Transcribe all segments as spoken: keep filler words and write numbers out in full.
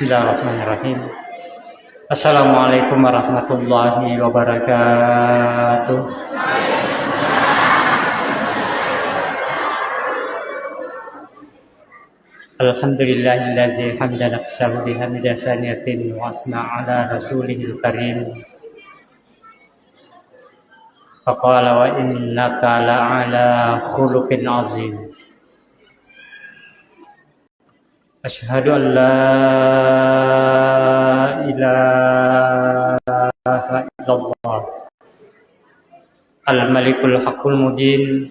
Bismillahirrahmanirrahim. Assalamualaikum warahmatullahi wabarakatuh. Alhamdulillahilladzi hamdan nafsahu bihamdi saniyatin wa asna ala rasulihil karim. Faqala wa innaka la'ala khuluqin azim. Asyhadu an la ilaha illallah al-malikul haqqul mubin.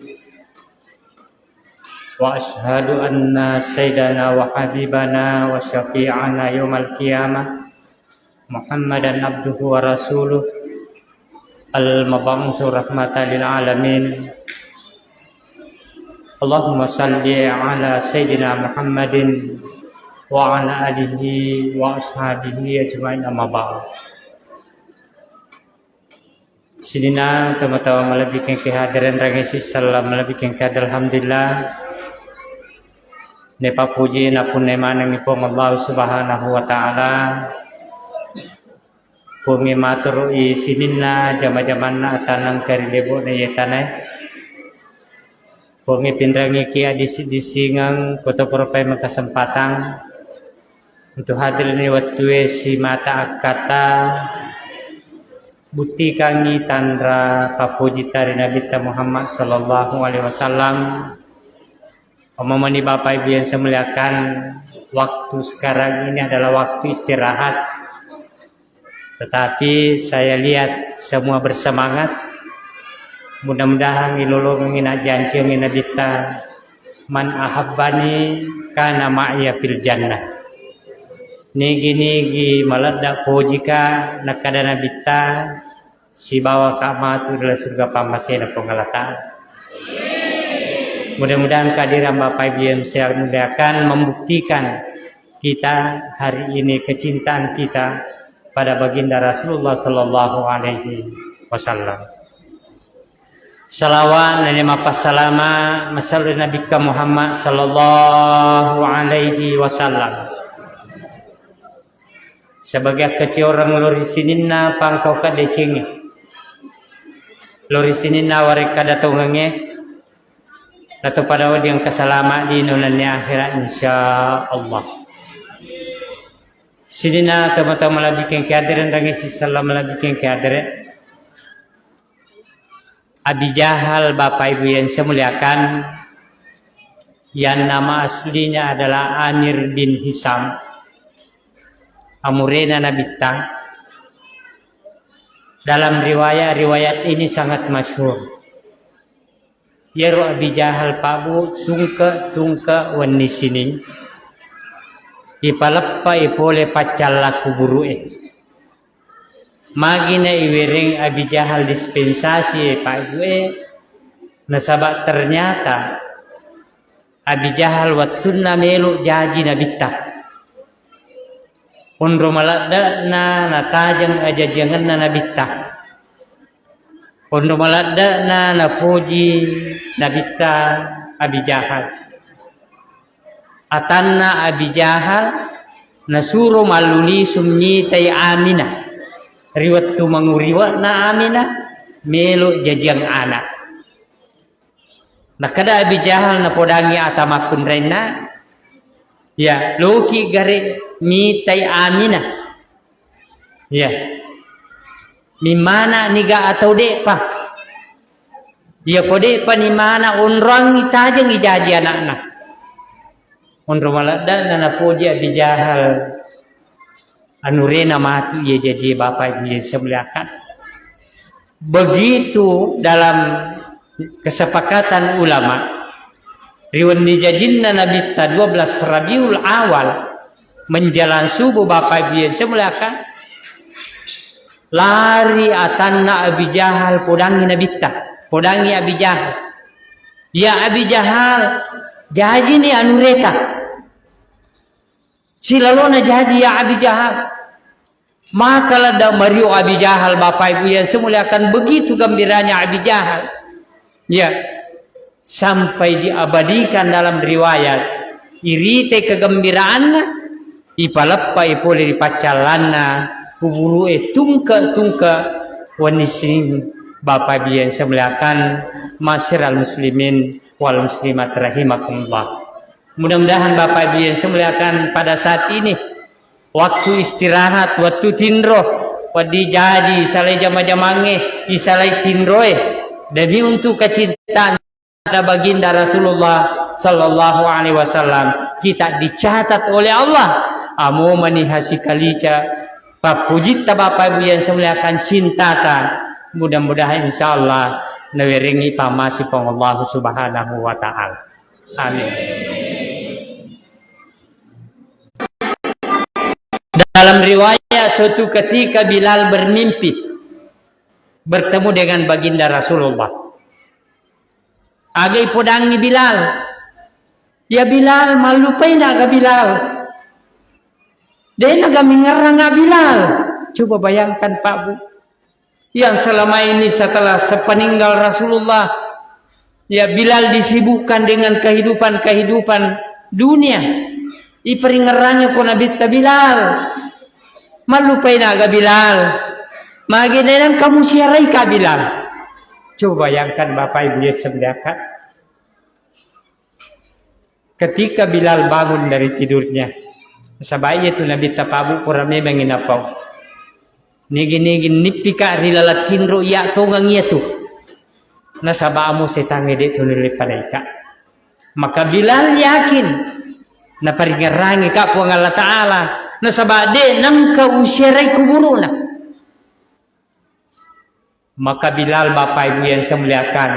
Wa asyhadu anna sayyidana wa habibana wa syafi'ana yaumal qiyamah Muhammadan abduhu wa rasuluh al-mab'usu rahmatan lil alamin. Allahumma salli ala sayyidina Muhammadin wa ala alihi wa ashabihi ajma'in, amma ba'd. Sininna tomatoa malebbi kengke hadirin rangesi sallam malebbi kengke hadir, alhamdulillah. Nepappuji napunnai manengngi Puang Allah Subhanahu wa Ta'ala. Puangnge maturu'i sininna jama-jamanna atanna engka ri lebo'na iye tanae. Puangnge pinrengngiki addisi-disingeng, kotoparo paimeng kesempatan untuk hadir ni wettue simata akkata buttikangngi tanra pappojita ri Nabitta Muhammad sallallahu alaihi wasallam. Omomani Bapak Ibu yang saya muliakan, waktu sekarang ini adalah waktu istirahat. Tetapi saya lihat semua bersemangat. Mudah-mudahan ilolongengngi najjanciangngi Nabitta, "Man ahabbani kana ma'ya fil jannah." Nigi-nigi maledda pojika nakkada Nabitta, sibawaka matu ri surga pammasena Puang Allah Ta'ala. Mudah-mudahan kehadiran Bapak Ibu yang saya muliakan membuktikan kita hari ini kecintaan kita pada baginda Rasulullah sallallahu alaihi wasallam. Salawat nene mappassalama masallu Nabikka Muhammad sallallahu alaihi wasallam. Sebagai keciorang lori sininna pangkau kadecengi, lori sininna warekka datongengnge, nato pada wedding kesalama di nonanni akhirat, insya Allah. Sininna teman-teman lagi kengke hadere, rangi sisalla malagi kengke hadere. Abi Jahal, Bapak Ibu yang saya muliakan, yang nama aslinya adalah Amir bin Hisam, amurena Nabitta. Dalam riwayat-riwayat ini sangat masyhur. Iyaro Abi Jahal pabu tungke-tungke wenni sining, ipaleppai pole paccalla kuburu'e. Magina iwereng Abi Jahal dispensasi e, Pak Ibu e, nasaba ternyata Abi Jahal wettunna melo jaji Nabitta. Onro maladde'na natajeng ajajiangenna Nabitta. Onro maladde'na napoji Nabitta Abi Jahal. Atanna Abi Jahal nasuro mallulisung mitai Aminah. Ri wettu manguriwe'na Aminah, melo jajiang ana. Nakkeda Abi Jahal napodangi ata makkunrainna, "Ya, loki gare mitai Aminah. Ya. Mimmana niga atau de'pa? Ya, ko de'pa nimana, onroangngi tajeng ijaji anakna." Onro maladde'na napoji Abi Jahal, anurena matu iya jaji, Bapak Ibu yang saya muliakan. Begitu dalam kesepakatan ulama, ri wenni jajinna Nabitta dua belas Rabiul Awal, menjelang subuh, Bapak Ibu yang saya muliakan, lari atanna Abi Jahal, podangi Nabitta, podangi Abi Jahal. "Ya Abi Jahal, jajini anureta. Silalona jaji ya Abi Jahal." Maka ladda mario Abi Jahal, Bapak Ibu yang saya muliakan, begitu gembiranya Abi Jahal. Ya, sampai diabadikan dalam riwayat, irite kegembiraanna, ipaleppai pole ri paccallanna kuburu'e tungke-tungke wenni sining. Bapak Ibu yang saya muliakan, masyiral muslimin wal muslimat rahimakumullah. Mudah-mudahan Bapak Ibu yang saya muliakan, pada saat ini waktu istirahat, waktu tinro, wedding jaji isalai jama-jamangnge, isalai tinroe, demi untuk kecintaan pada baginda Rasulullah sallallahu alaihi wasallam, kita dicatat oleh Allah. Amo mani hasikalica pappujitta Bapak Ibu yang saya muliakan, cintata. Mudah-mudahan insyaallah nawerengi pamasi Puang Allah Subhanahu wa Ta'ala. Amin. Dalam riwayat, suatu ketika Bilal bermimpi bertemu dengan baginda Rasulullah. Aga ipodangngi Bilal. Ya Bilal, mallupaina ga Bilal? De'na ga mingerrang ga Bilal? Coba bayangkan, Pak Bu. Yang selama ini setelah sepeninggal Rasulullah, ya Bilal disibukkan dengan kehidupan-kehidupan dunia. Iparingerrangi ko Nabitta Bilal. Mallupaina ga Bilal? Magi nenang kamu siarai ka Bilal? Coba bayangkan Bapak Ibu yang saya muliakan. Ketika Bilal bangun dari tidurnya, nasaba iya tu Nabitta Pak Bu pura memang inapau. Nigi-nigi nippika ri laleng tinro iya tongang iya tu. Nasaba amo setangnge de' tu nulle padaika. Maka Bilal yakin naparingerrangi ka Puang Allah Ta'ala. Nasaba de' nengka usiarai kuburuna. Maka Bilal, Bapak Ibu yang saya muliakan,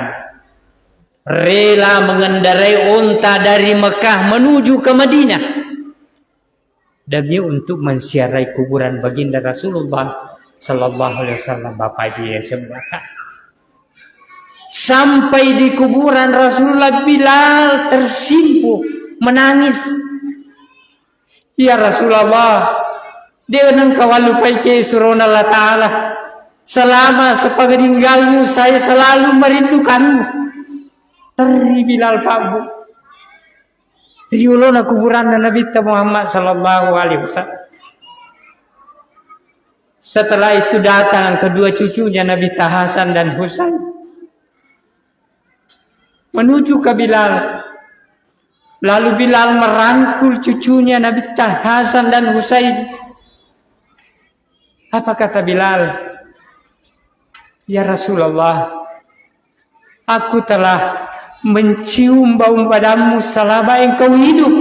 rela mengendarai onta dari Mekah menuju ke Madinah demi untuk menziarahi kuburan baginda Rasulullah sallallahu alaihi wasallam, Bapak Ibu yang saya muliakan. Sampai di kuburan Rasulullah, Bilal tersimpuh menangis. Ya Rasulullah, de' nengka wallupai ke surona Allah Ta'ala. Selama sepeninggalmu, saya selalu merindukanmu. Terri Bilal, Pak Bu. Ri olona kuburanna Nabitta Muhammad sallallahu alaihi wasallam. Setelah itu datang kedua cucunya Nabitta Hasan dan Husain menuju ke Bilal. Lalu Bilal merangkul cucunya Nabitta Hasan dan Husain. Apa kata Bilal? Ya Rasulullah, aku telah mencium bau badanmu selama engkau hidup.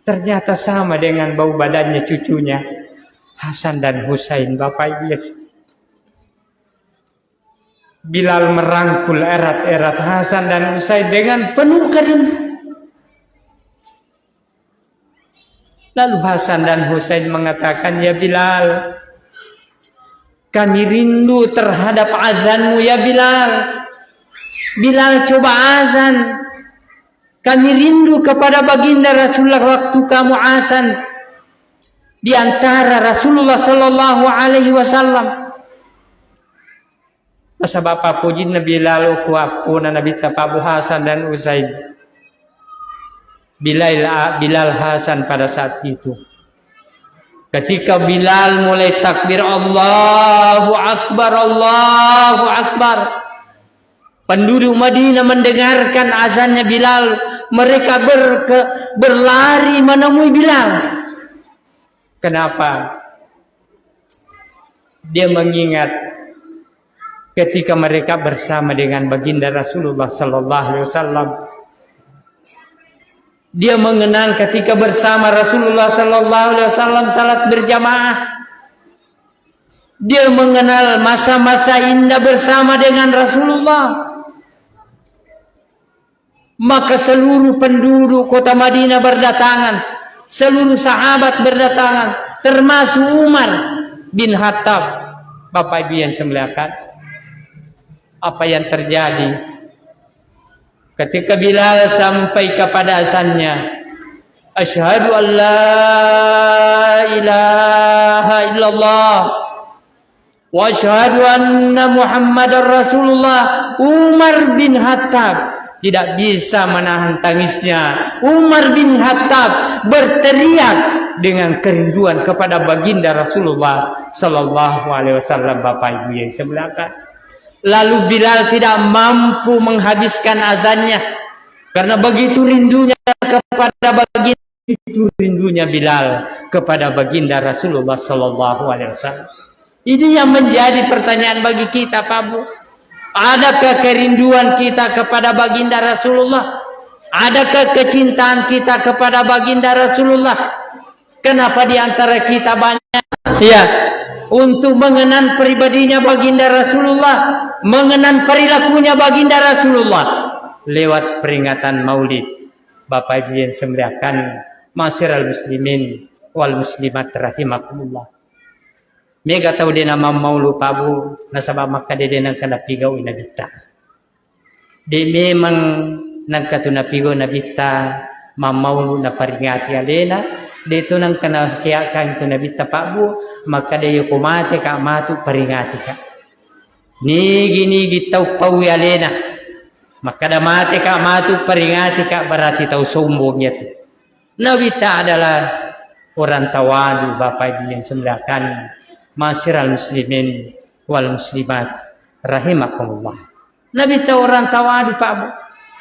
Ternyata sama dengan bau badannya cucunya Hasan dan Husain, Bapak Ibu. Bilal merangkul erat-erat Hasan dan Husain dengan penuh kerinduan. Lalu Hasan dan Husain mengatakan, "Ya Bilal, kami rindu terhadap azanmu, ya Bilal. Bilal, coba azan. Kami rindu kepada baginda Rasulullah waktu kamu azan di antara Rasulullah sallallahu alaihi wasallam." Nasaba pappojinna Bilal okko appona Nabitta Pak Bu Hasan dan Husain. Bilal, Bilal Hasan pada saat itu. Ketika Bilal mulai takbir, "Allahu Akbar, Allahu Akbar." Penduduk Madinah mendengarkan azannya Bilal, mereka berke-, berlari menemui Bilal. Kenapa? Dia mengingat ketika mereka bersama dengan baginda Rasulullah sallallahu alaihi wasallam. Dia mengenang ketika bersama Rasulullah sallallahu alaihi wasallam salat berjamaah. Dia mengenal masa-masa indah bersama dengan Rasulullah. Maka seluruh penduduk kota Madinah berdatangan, seluruh sahabat berdatangan, termasuk Umar bin Khattab. Bapak Ibu yang saya muliakan, apa yang terjadi? Ketika Bilal sampai kepada azannya, "Asyhadu an la ilaha illallah." "Wa asyhadu anna Muhammadar Rasulullah." Umar bin Khattab tidak bisa menahan tangisnya. Umar bin Khattab berteriak, dengan kerinduan kepada baginda Rasulullah sallallahu alaihi wasallam, Bapak Ibu yang saya muliakan. Lalu Bilal tidak mampu menghabiskan azannya karena begitu rindunya kepada baginda, itu rindunya Bilal kepada baginda Rasulullah sallallahu alaihi wasallam. Ini yang menjadi pertanyaan bagi kita, Pak Bu. Adakah kerinduan kita kepada baginda Rasulullah? Adakah kecintaan kita kepada baginda Rasulullah? Kenapa di antara kita banyak, ya, untuk mengenang pribadinya baginda Rasulullah, mengenang perilakunya baginda Rasulullah lewat peringatan Maulid? Bapak Ibu yang saya muliakan, ma'asyiral muslimin wal muslimat rahimakumullah. Mega tau de' namammaulu, Pak Bu, nasaba' makkeda de' nengka napigau'i Nabitta. De' memang nengka tu napigau' Nabitta mammaulu naparingati alena, de' tu nengka nasiakan tu Nabitta, Pak Bu, makkeda, "Iyako mateka' matu peringatika." Nigi-nigi tau paui alena, makkeda, "Mateka' matu peringatika," berarti tau sombong iyatu. Nabitta adalah orang tawadu, Bapak Ibu yang saya muliakan, ma'asyiral muslimin wal muslimat rahimakumullah. Nabitta orang tawadu, Pak Bu.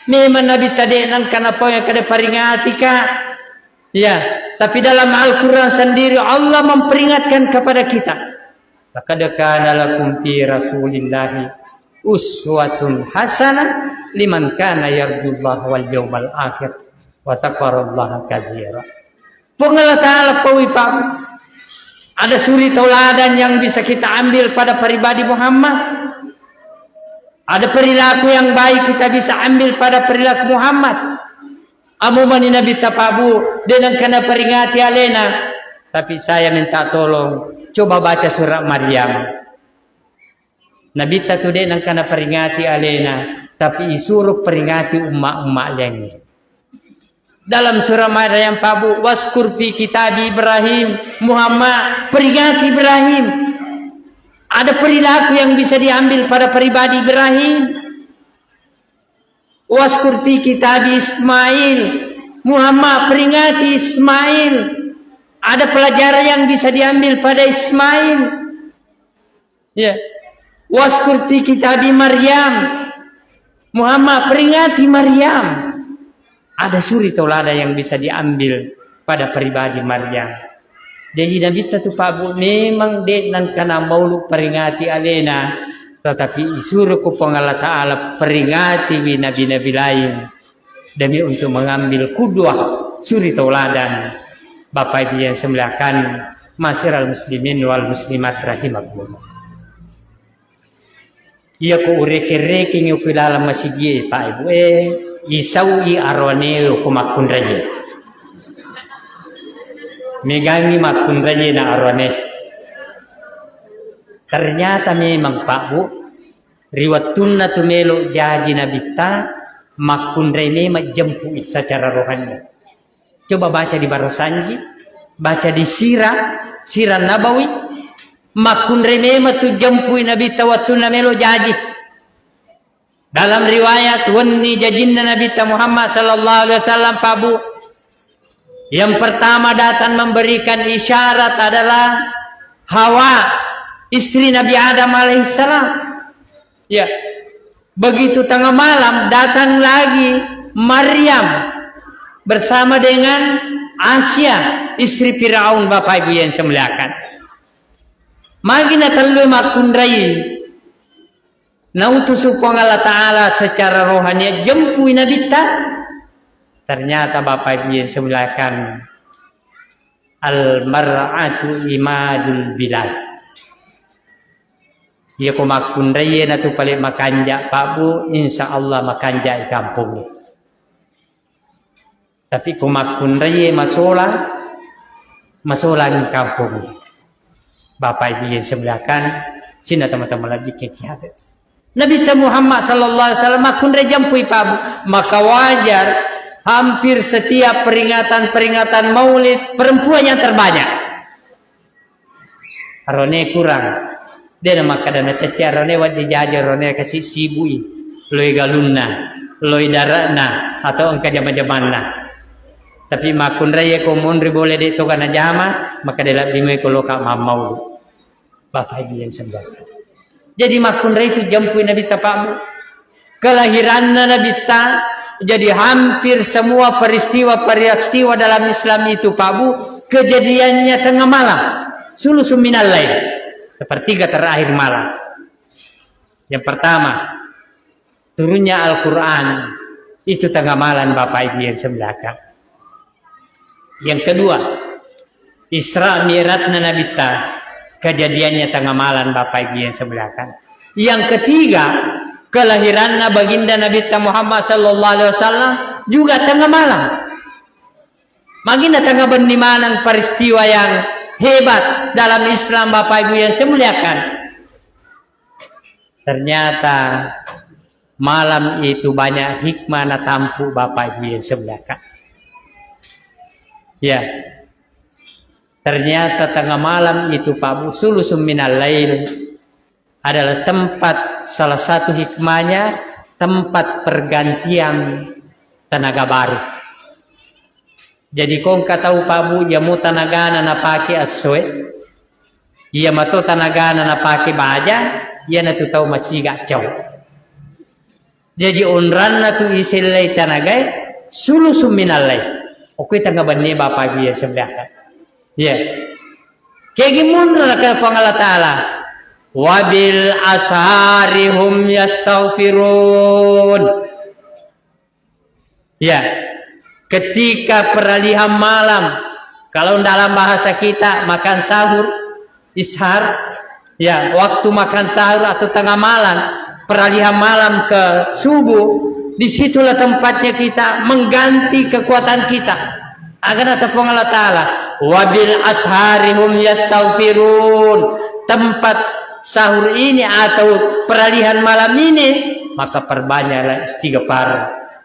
Memang Nabitta de' nengka napau yang kada peringatika. Ya, tapi dalam Al-Quran sendiri Allah memperingatkan kepada kita. "Laqad kana lakum fi Rasulillahi uswatun hasanah liman kana yarjullaha wal yawmal akhir wa dzakarallaha katsira." Puang Allah Ta'ala paui, Pak. Ada suri tauladan yang bisa kita ambil pada pribadi Muhammad. Ada perilaku yang baik kita bisa ambil pada perilaku Muhammad. Amu mani Nabitta, Pak Bu, de' nengka naperingati alena. Tapi saya minta tolong, coba baca surat Maryam. Nabitta tu de' nengka naperingati alena, tapi isuro peringati umma-umma laingnge. Dalam surat Maryam, Pak Bu, "Waskur fi kitabi Ibrahim." Muhammad, peringati Ibrahim. Ada perilaku yang bisa diambil pada pribadi Ibrahim. "Waskur fi kitabi Ismail." Muhammad, peringati Ismail. Ada pelajaran yang bisa diambil pada Ismail. Ya. "Waskur fi kitabi Maryam." Muhammad, peringati Maryam. Ada suri tauladan yang bisa diambil pada pribadi Maryam. Jadi Nabitta tu, Pak Bu, memang de' nengka namaulu peringati alena, tetapi isuro ku Puang Allah Ta'ala peringatiwi nabi-nabi lain demi untuk mengambil qudwah, suri tauladan. Bapak Ibu yang saya muliakan, ma'asyiral muslimin wal muslimat rahimakumullah. Iyako ureke-rekengngi ku laleng masigie, Pak Ibu, eh, isau'i aroane ko makkunraie. Megangngi makkunraie na aroane. Ternyata memang, Pak Bu, ri wettunna tu melo jaji Nabitta, makkunrai memang jempui secara rohani. Coba baca di Barasanji, baca di Sirah, Sirah Nabawi, makkunrai memang tu jempui Nabitta wettunna melo jaji. Dalam riwayat, wenni jajinna Nabitta Muhammad sallallahu alaihi wasallam, Pak Bu, yang pertama datang memberikan isyarat adalah Hawa, istri Nabi Adam alaihissalam. Ya. Begitu tengah malam, datang lagi Maryam bersama dengan Asia, istri Firaun, Bapak Ibu yang saya muliakan. Magi natellui makkunrai, nautus Puang Allah Ta'ala secara rohani jempui Nabitta. Ternyata, Bapak Ibu yang saya muliakan, al mar'atu imadul bilad. Iya ko makkunraie natu pale makanja, Pak Bu, insya Allah makanja i kampung. Tapi ko makkunraie masola, masolang kampung. Bapak Ibu yang saya muliakan, sini teman-teman lagi ke kiabe. Nabitta Muhammad sallallahu alaihi wasallam makkunrai jempui, Pak Bu. Maka wajar hampir setiap peringatan-peringatan Maulid perempuan yang terbanyak. Arone kurang. De namakkeda nacecce arone wedding jaji arone kasi sibui. Loi galunna, loi darana, atau engka jama-jamanna. Tapi makkunrai ko monri bole de' toga najama, maka de' labbi mai ko loka mammaulu. Bapak Ibu yang semuanya. Jadi makkunrai itu jempui Nabitta Pak Bu. Kelahiranna Nabitta, jadi hampir semua peristiwa-peristiwa dalam Islam itu Pak Bu, kejadiannya tengah malam. Sulusun minal lail. Sepertiga terakhir malam. Yang pertama, turunnya Al-Quran itu tengah malam, Bapak Ibu yang saya muliakan. Yang kedua, Isra Mi'rajna Nabitta, kejadiannya tengah malam, Bapak Ibu yang saya muliakan. Yang ketiga, kelahiranna baginda Nabitta Muhammad sallallahu alaihi wasallam juga tengah malam. Maginna tengah benni maneng peristiwa yang hebat dalam Islam, Bapak Ibu yang saya muliakan. Ternyata malam itu banyak hikmah natampu, Bapak Ibu yang saya muliakan. Ya, ternyata tengah malam itu, Pak Bu, sulusun minal lail adalah tempat, salah satu hikmahnya, tempat pergantian tenaga baru. Jadi ko engka tau, Pak Bu, iya mo tanagana napake essoe, iya mato tanagana napake baja, iyanatu tau maciga cau. Jaji onranna tu isellai tanagae sulusun minal lail. Okkoe tengah benni, Bapak Ibu yang saya muliakan. Iya. Kegi monro, nakana Puang Allah Ta'ala, "Wabil ashari hum yastaghfirun." Ya, ketika peralihan malam, kalau dalam bahasa kita makan sahur, ishar, ya, waktu makan sahur atau tengah malam, peralihan malam ke subuh, disitulah tempatnya kita mengganti kekuatan kita. Aga naseng Puang Allah Ta'ala, "Wabil ashari hum yastaghfirun." Tempat sahur ini atau peralihan malam ini, maka perbanyaklah istighfar.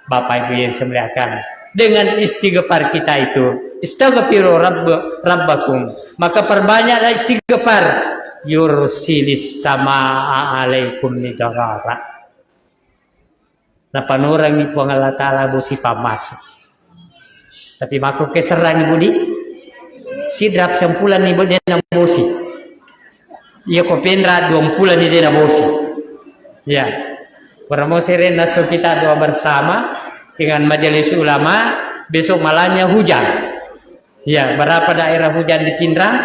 Bapak Ibu yang saya muliakan, dengan istighfar kita itu, "Istaghfiru rabb-, rabbakum," maka perbanyaklah istighfar, "Yursilis samaa alaikum midrara." Napanurangi Puang Allah Ta'ala bosi pammasei. Tapi makko keserrangi budi, sidrap sempulani budi nabosi. Iya ko penra duampulani de' nabosi. Ya. Pura mo sere naso kita doa bersama dengan majelis ulama, besok malamnya hujan. Ya, berapa daerah hujan di Pinrang?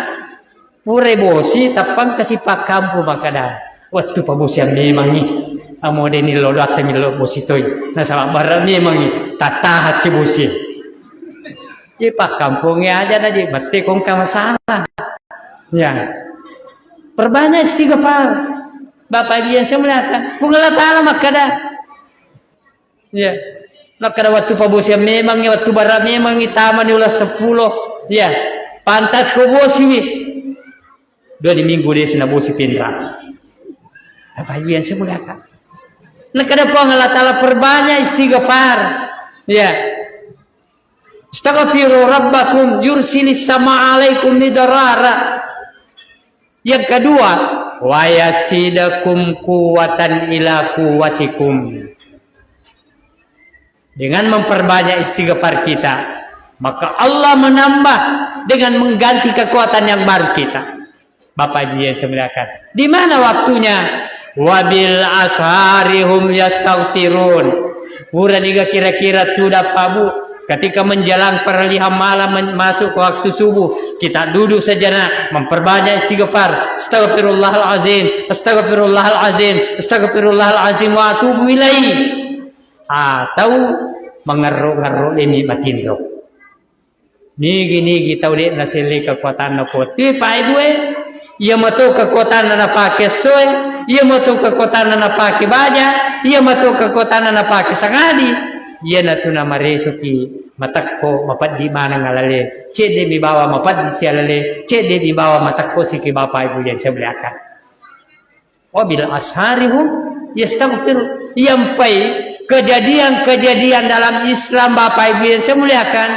Pura bosi, tappang kasi pakkampu makkada, "Wettu pabosiang memangngi. Amo de' nillo doatta millo bosi toi. Nasaba bara memangngi. Tattaha si bosi." Iya pakkampungnge aja na, Ji, mette ko engka masalah. Ya. Perbanyak istighfar. Bapak Ibu yang saya muliakan, Puang Allah Ta'ala makkada. Ya. Makkada wettu pabosiang memangngi, wettu bara memangngi, tamani uleng seppulo. Ya. Pantas ko bosiwi. Dua di minggu de' sinabosi Pinrang. Bapak Ibu yang saya muliakan. Nakkada Puang Allah Ta'ala, perbanyak istighfar. Ya. "Istaghfiru rabbakum yursilis sama alaikum midrara." Yang kedua, "Wa yazidakum quwwatan ila quwwatikum." Dengan memperbanyak istighfar kita, maka Allah menambah dengan mengganti kekuatan yang baru kita. Bapak Ibu yang saya muliakan, di mana waktunya? "Wabil ashari hum yastaghfirun." Pura niga kira-kira tudang, Pak Bu, ketika menjelang peralihan malam men-, masuk ke waktu subuh, kita duduk sejenak, memperbanyak istighfar. "Astagfirullahalazim, astagfirullahalazim, astagfirullahalazim wa atubu ilaih." Atau mengeruk-ngeruk lemi matinro. Nigi-nigi tau de' nasellei kekuatanna ko wettu, Pak Ibu e. Iya mato kekuatanna napake essoe, iya mato kekuatanna napake baja, iya mato kekuatanna napake sangadi. Iyanatu namaresoki matekko, mapeddi maneng alale. Cedde' mi bawang mapeddi si alale, cedde' mi bawang matekko siki, Bapak Ibu yang saya muliakan. "Wabil ashari hum yastaghfirun." Yang pai kejadian-kejadian dalam Islam, Bapak Ibu yang saya muliakan,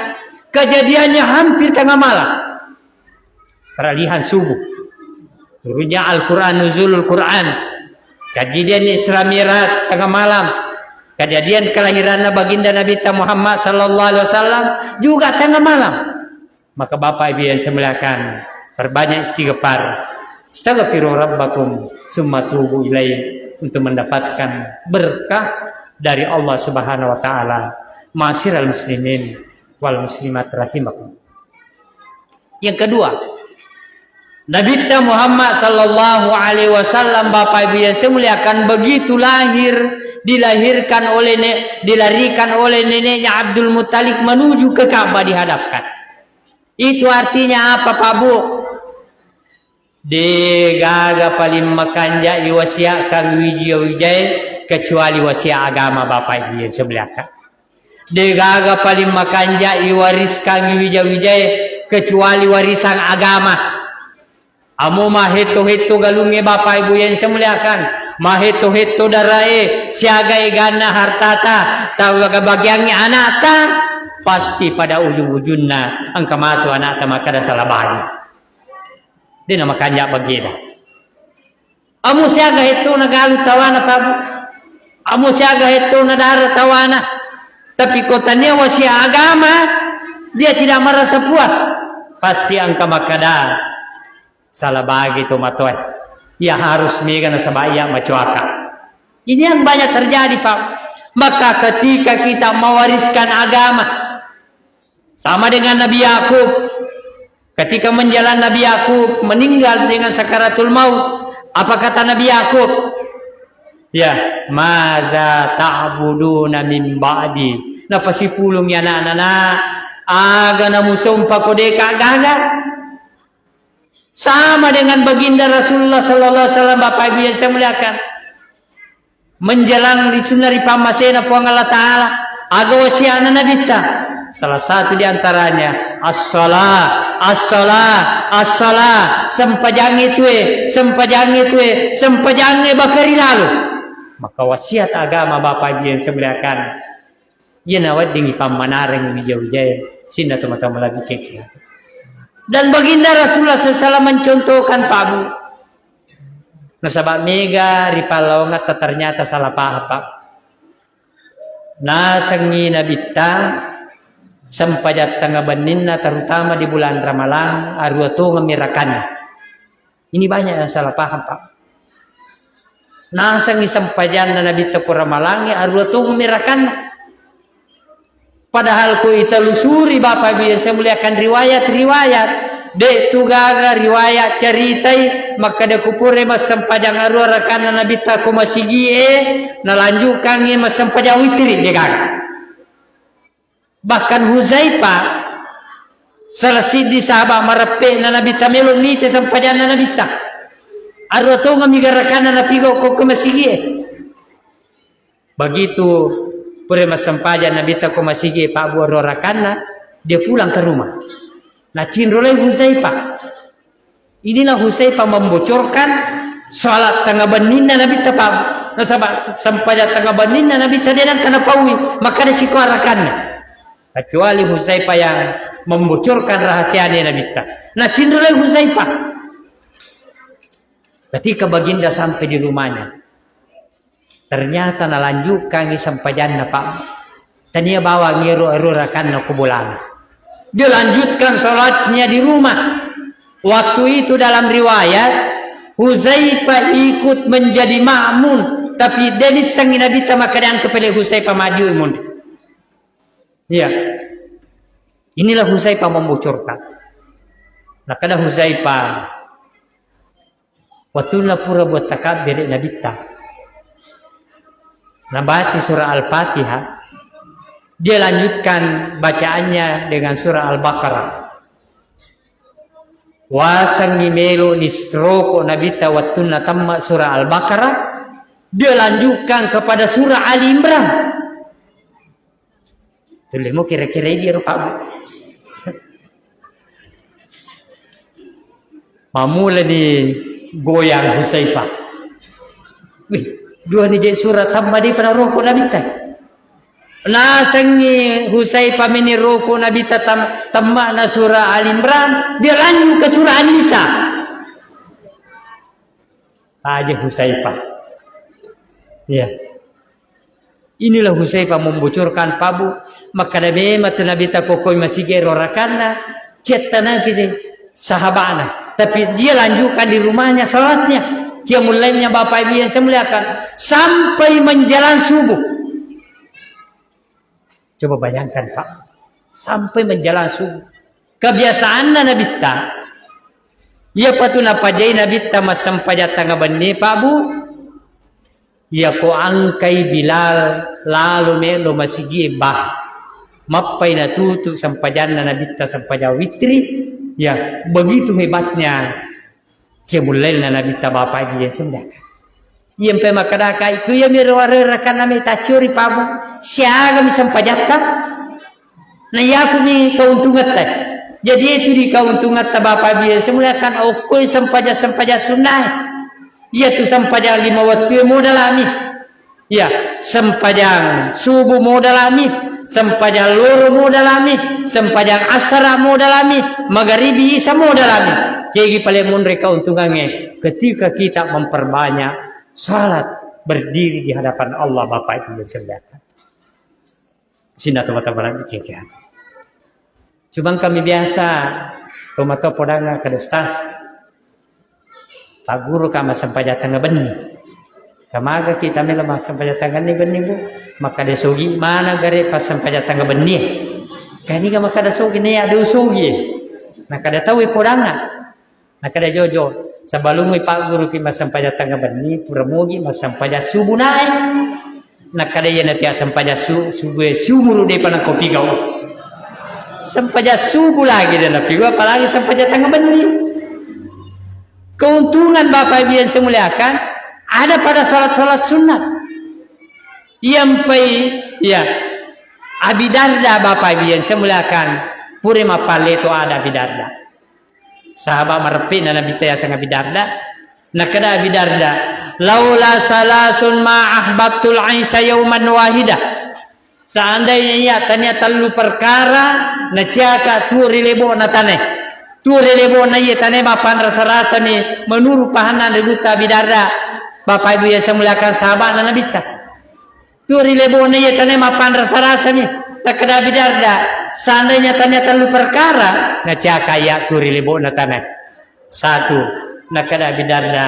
kejadiannya hampir tengah malam. Peralihan subuh. Turunnya Al-Quran, nuzulul Quran. Kejadian Isra Mi'raj tengah malam. Kejadian kelahiranna baginda Nabitta Muhammad sallallahu alaihi wasallam juga tengah malam. Maka Bapak Ibu yang saya muliakan, perbanyak istighfar. Astaghfiru rabbakum summa tubu ilaih, untuk mendapatkan berkah dari Allah Subhanahu wa taala. Ma'asyiral muslimin wal muslimat rahimakum. Yang kedua, Nabitta Muhammad sallallahu alaihi wasallam, Bapak Ibu yang saya muliakan, begitu lahir, dilahirkan oleh ne-, dilarikan oleh neneknya Abdul Muttalib menuju ke Ka'bah dihadapkan. Itu artinya apa, Pak Bu? Degaga paling makanja iwasiakan wija-wijae kecuali wasiat agama, Bapak Ibu yang saya muliakan. Degaga paling makanja iwariskan wija-wijae kecuali warisan agama. Amo mahetto-hetto galungnge, Bapak Ibu yang saya muliakan, mahetto-hetto darae, siaga eganna hartata, tawaga bagiangnge anakta, pasti pada ujung-ujungna engka matu anakta makkada salah bagi. Dena makanja bagieda. Amo siaga hettona galu tawana, Pak Bu. Amo siaga hettona dara tawana. Tapi ko tania wasiat agama, dia tidak merasa puas. Pasti engka makkada, salah bagi to matoe. Ya harus mega nasaba iya macoaka. Ini yang banyak terjadi, Pak. Maka ketika kita mewariskan agama, sama dengan Nabi Yakub. Ketika menjelang Nabi Yakub meninggal dengan sakaratul maut, apa kata Nabi Yakub? Ya, "Maza ta'buduna min ba'di?" Napasipulung ya anak-anak, "Aga namusompa ko deka gaga?" Sama dengan baginda Rasulullah sallallahu alaihi wasallam, Bapak Ibu yang saya muliakan. Menjelang risunna ripammasena Puang Allah Ta'ala, aga wasiana Nabitta? Salah satu di antaranya, "As-shalah, as-shalah, as-shalah." Sempajangnge tue, sempajangnge tue, sempajangnge bakari lalo. Maka wasiat agama, Bapak Ibu yang saya muliakan, iyana weddingngi pammanareng wija-wijae, sinna toma-toma labi kekki. Dan baginda Rasulullah sallallahu alaihi wasallam mencontohkan, Pak Bu. Nasaba mega ri pallawangatta ternyata salah paham, Pak. Nasengngi Nabitta sempajang tengnga benninna, terutama di bulan Ramalang, arua tongemmi rakanna. Ini banyak yang salah paham, Pak. Nasengngi sempajanna Nabitta ko Ramalangnge, arua tongemmi rakanna. Padahal ko itelusuri, Bapak Ibu yang saya muliakan, riwayat-riwayat, de' tu gaga riwayat caritai makkeda ko pura massempajang arua rakanna Nabitta ko masigi'e, nalanjutkangngi massempajang witiri, de' gaga. Bahkan Huzaifah, salah siddi sahabat mareppe'na Nabitta, melo nite sempajanna Nabitta. Arua tongemmi garakanna napigau ko, ko masigi'e. Begitu pura massempajang Nabitta ko masigi, Pak Bu, arua rakanna, dia pulang ke rumah. Nacinrolai Huzaifah. Inilah Huzaifah membocorkan salat tengnga benninna Nabitta, Pak Bu. Nasaba sempajang tengnga benninna Nabitta de' nengka napaui, makkeda sikua rakanna. Kecuali Huzaifah yang membocorkan rahasianya Nabitta. Nacinrolai Huzaifah. Ketika baginda sampai di rumahnya, ternyata nalanjutkangngi sempajanna, Pak. Tania bawang ero, ero rakanna ko bolana. Dia lanjutkan sholatnya di rumah. Waktu itu dalam riwayat, Huzaifah ikut menjadi makmum, tapi de' naissengngi Nabitta makkeda engka pale Huzaifah maju mundur. Iya. Inilah Huzaifah membocorkan. Nakkeda Huzaifah, wettunna pura buat takabbere Nabitta, nabaca surah Al-Fatihah, dia lanjutkan bacaannya dengan surah Al-Baqarah. Wasengngi melo nisroko Nabitta wettunna temma surah Al-Baqarah, dia lanjutkan kepada surah Ali Imran. Tullemu kira-kira idi ero, Pak Bu. Mamulani goyang Huzaifah. Wih, duani je surah temma de' pada roko Nabitta. Nasengngi Huzaifah meni roko Nabitta tem-, temmana surah Al Imran, dia lanjut ke surah An-Nisa. Aja Huzaifah. Iya. Inilah Huzaifa membocorkan, Pak Bu, makkeda memang tu Nabitta kokkoi masigi ero rakanna, cettanaki si sahabana. Tapi dia lanjutkan di rumahnya salatnya. Qiyamul lailnya Bapak Ibu yang saya muliakan. Sampai menjelang subuh. Coba bayangkan, Pak. Sampai menjelang subuh. Kebiasaanna Nabitta. Iyapa tu napajai Nabitta massempajang tengnga benni, Pak Bu. Iyako angkai Bilal lalo melo masigie, bah, mappai natutu sempajanna Nabitta sempajang witri, ya, begitu hebatnya qiyamul lailna Nabitta, Bapak Ibu yang sendaka. Iya mpe makkedaka itu, iya mi ro-, ro-, rakanna mi tacciori, Pak Bu, siagami sempajatta. Na iyakumi keuntungetta. Jadi itu di keuntungetta, Bapak Ibu yang saya muliakan, okkoi sempajang-sempajang sunnah. Iya tu sempajang lima wettu modalami. Iya, sempajang subuh modalami, sempajang loro modalami, sempajang asara modalami, magaribi isa modalami. Kegi paling munri keuntungannya ketika kita memperbanyak salat berdiri di hadapan Allah, Bapak Ibu yang saya muliakan. Sina tau mata barang cengkean. Cuma kami biasa, tomatoa podanga kada ustaz. Pak guru ka massempajang tengnga benni. Kamaga kita melo massempajang tengnga benni, benni, Bu. Makkada sogi mana gare pas sempajang tengnga benni. Kaniga makkada sogi ne ada sogi. Nah, kada tahu podanga. Nakkeda, "Jojo, sebelummi Pak Guru ki massempajang tengnga benni, pura mogi massempajang subuh nae." Nakkeda, "Iya natia sempajang su-, subuh e, siumuru depa nako pigau. Sempajang subuh lagi de napigau, apalagi sempajang tengnga benni." Keuntungan Bapak Ibu yang saya muliakan, ada pada sholat-sholat sunnah. Yang pai, ya, Abi Darda Bapak Ibu yang saya muliakan, pura mappalle to ada Abi Darda. Sahabat mareppe'na Nabitta yaseng Abi Darda. Nakkeda Abi Darda, "Laula salasun ma ahbabtul aisha yauman wahida." Seandainya iya tania tellu perkara, naciaka tuo ri lebo'na tanae. Tuo ri lebo'na iya tanae mappanrasa-rasani menurut pahanna Nabitta Abi Darda. Bapak Ibu yang saya muliakan, sahabatna Nabitta. Tuo ri lebo'na iya tanae mappanrasa-rasani. Takkeda Abi Darda, seandainya tania tellu perkara, naciaka iya tuo ri lebo'na tanae. Satu, nakkeda Abi Darda,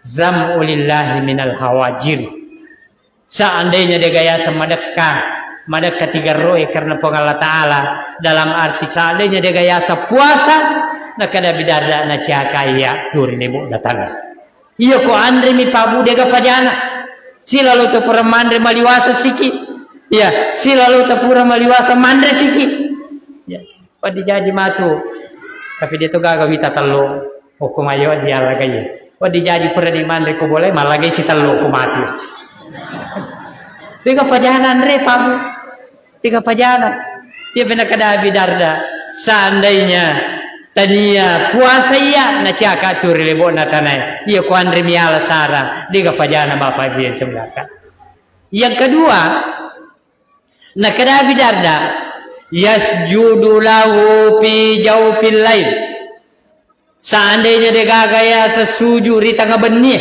"Zam'u lillahi minal hawajir." Seandainya dega yaseng madekka, madekka tigerro'e karena Puang Allah Ta'ala, dalam arti seandainya dega yaseng puasa, nakkeda Abi Darda, naciaka iya tuo ri lebo'na tanae. Iya ko anre mi Pak Bu, dega pajana. Silalo to pura manre maliwasa siki. Iya, silalo to pura maliwasa manre siki. Ya, waddi jaji matu. Tapi de to gaga wita tello. Okko mayo di alagai. Waddi jaji pura di manre ko boleh, malagai si tello ko mati. Dega pajana anre Pak Bu. Tiga pajana. Iya, pena kada Abi Darda. Seandainya tania puasa iya, naciaka tuo ri lebo'na tanae. Iya, ko anre miala sara, dega pajana Bapak Ibu yang semuliakan. Yang kedua, nakada Abi Darda, "Yasjudu lahu fi jaufil lail." Seandainya degaga yaseng suju ri tengnga bennie,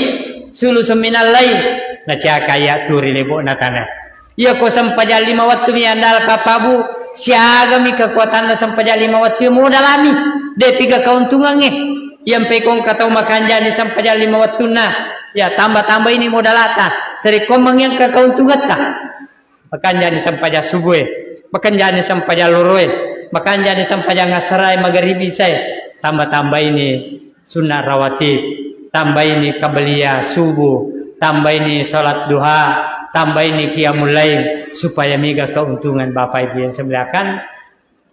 sulusun minal lail, naciaka iya tuo ri lebo'na tanae. Iya ko sempajang lima wettu mi andalka Pak Bu, siagami kekuatanna sempajang lima wettu iya modalami, de piga keuntungangnge. Iya mpe ko engka tau makanjani sempajang lima wettunna, ya tambah-tambah ini modalata, sarekkoammengngi engka keuntungatta. Makanjani sempajang subuh e, makanjani sempajang loro e, makanjani sempajang asara e, magaribi isa e, tambah-tambah ini sunnah rawatib, tambah ini qabliyah subuh, tambah ini salat duha, tambah ini qiyamul lail, supaya mega keuntungan Bapak Ibu yang saya muliakan,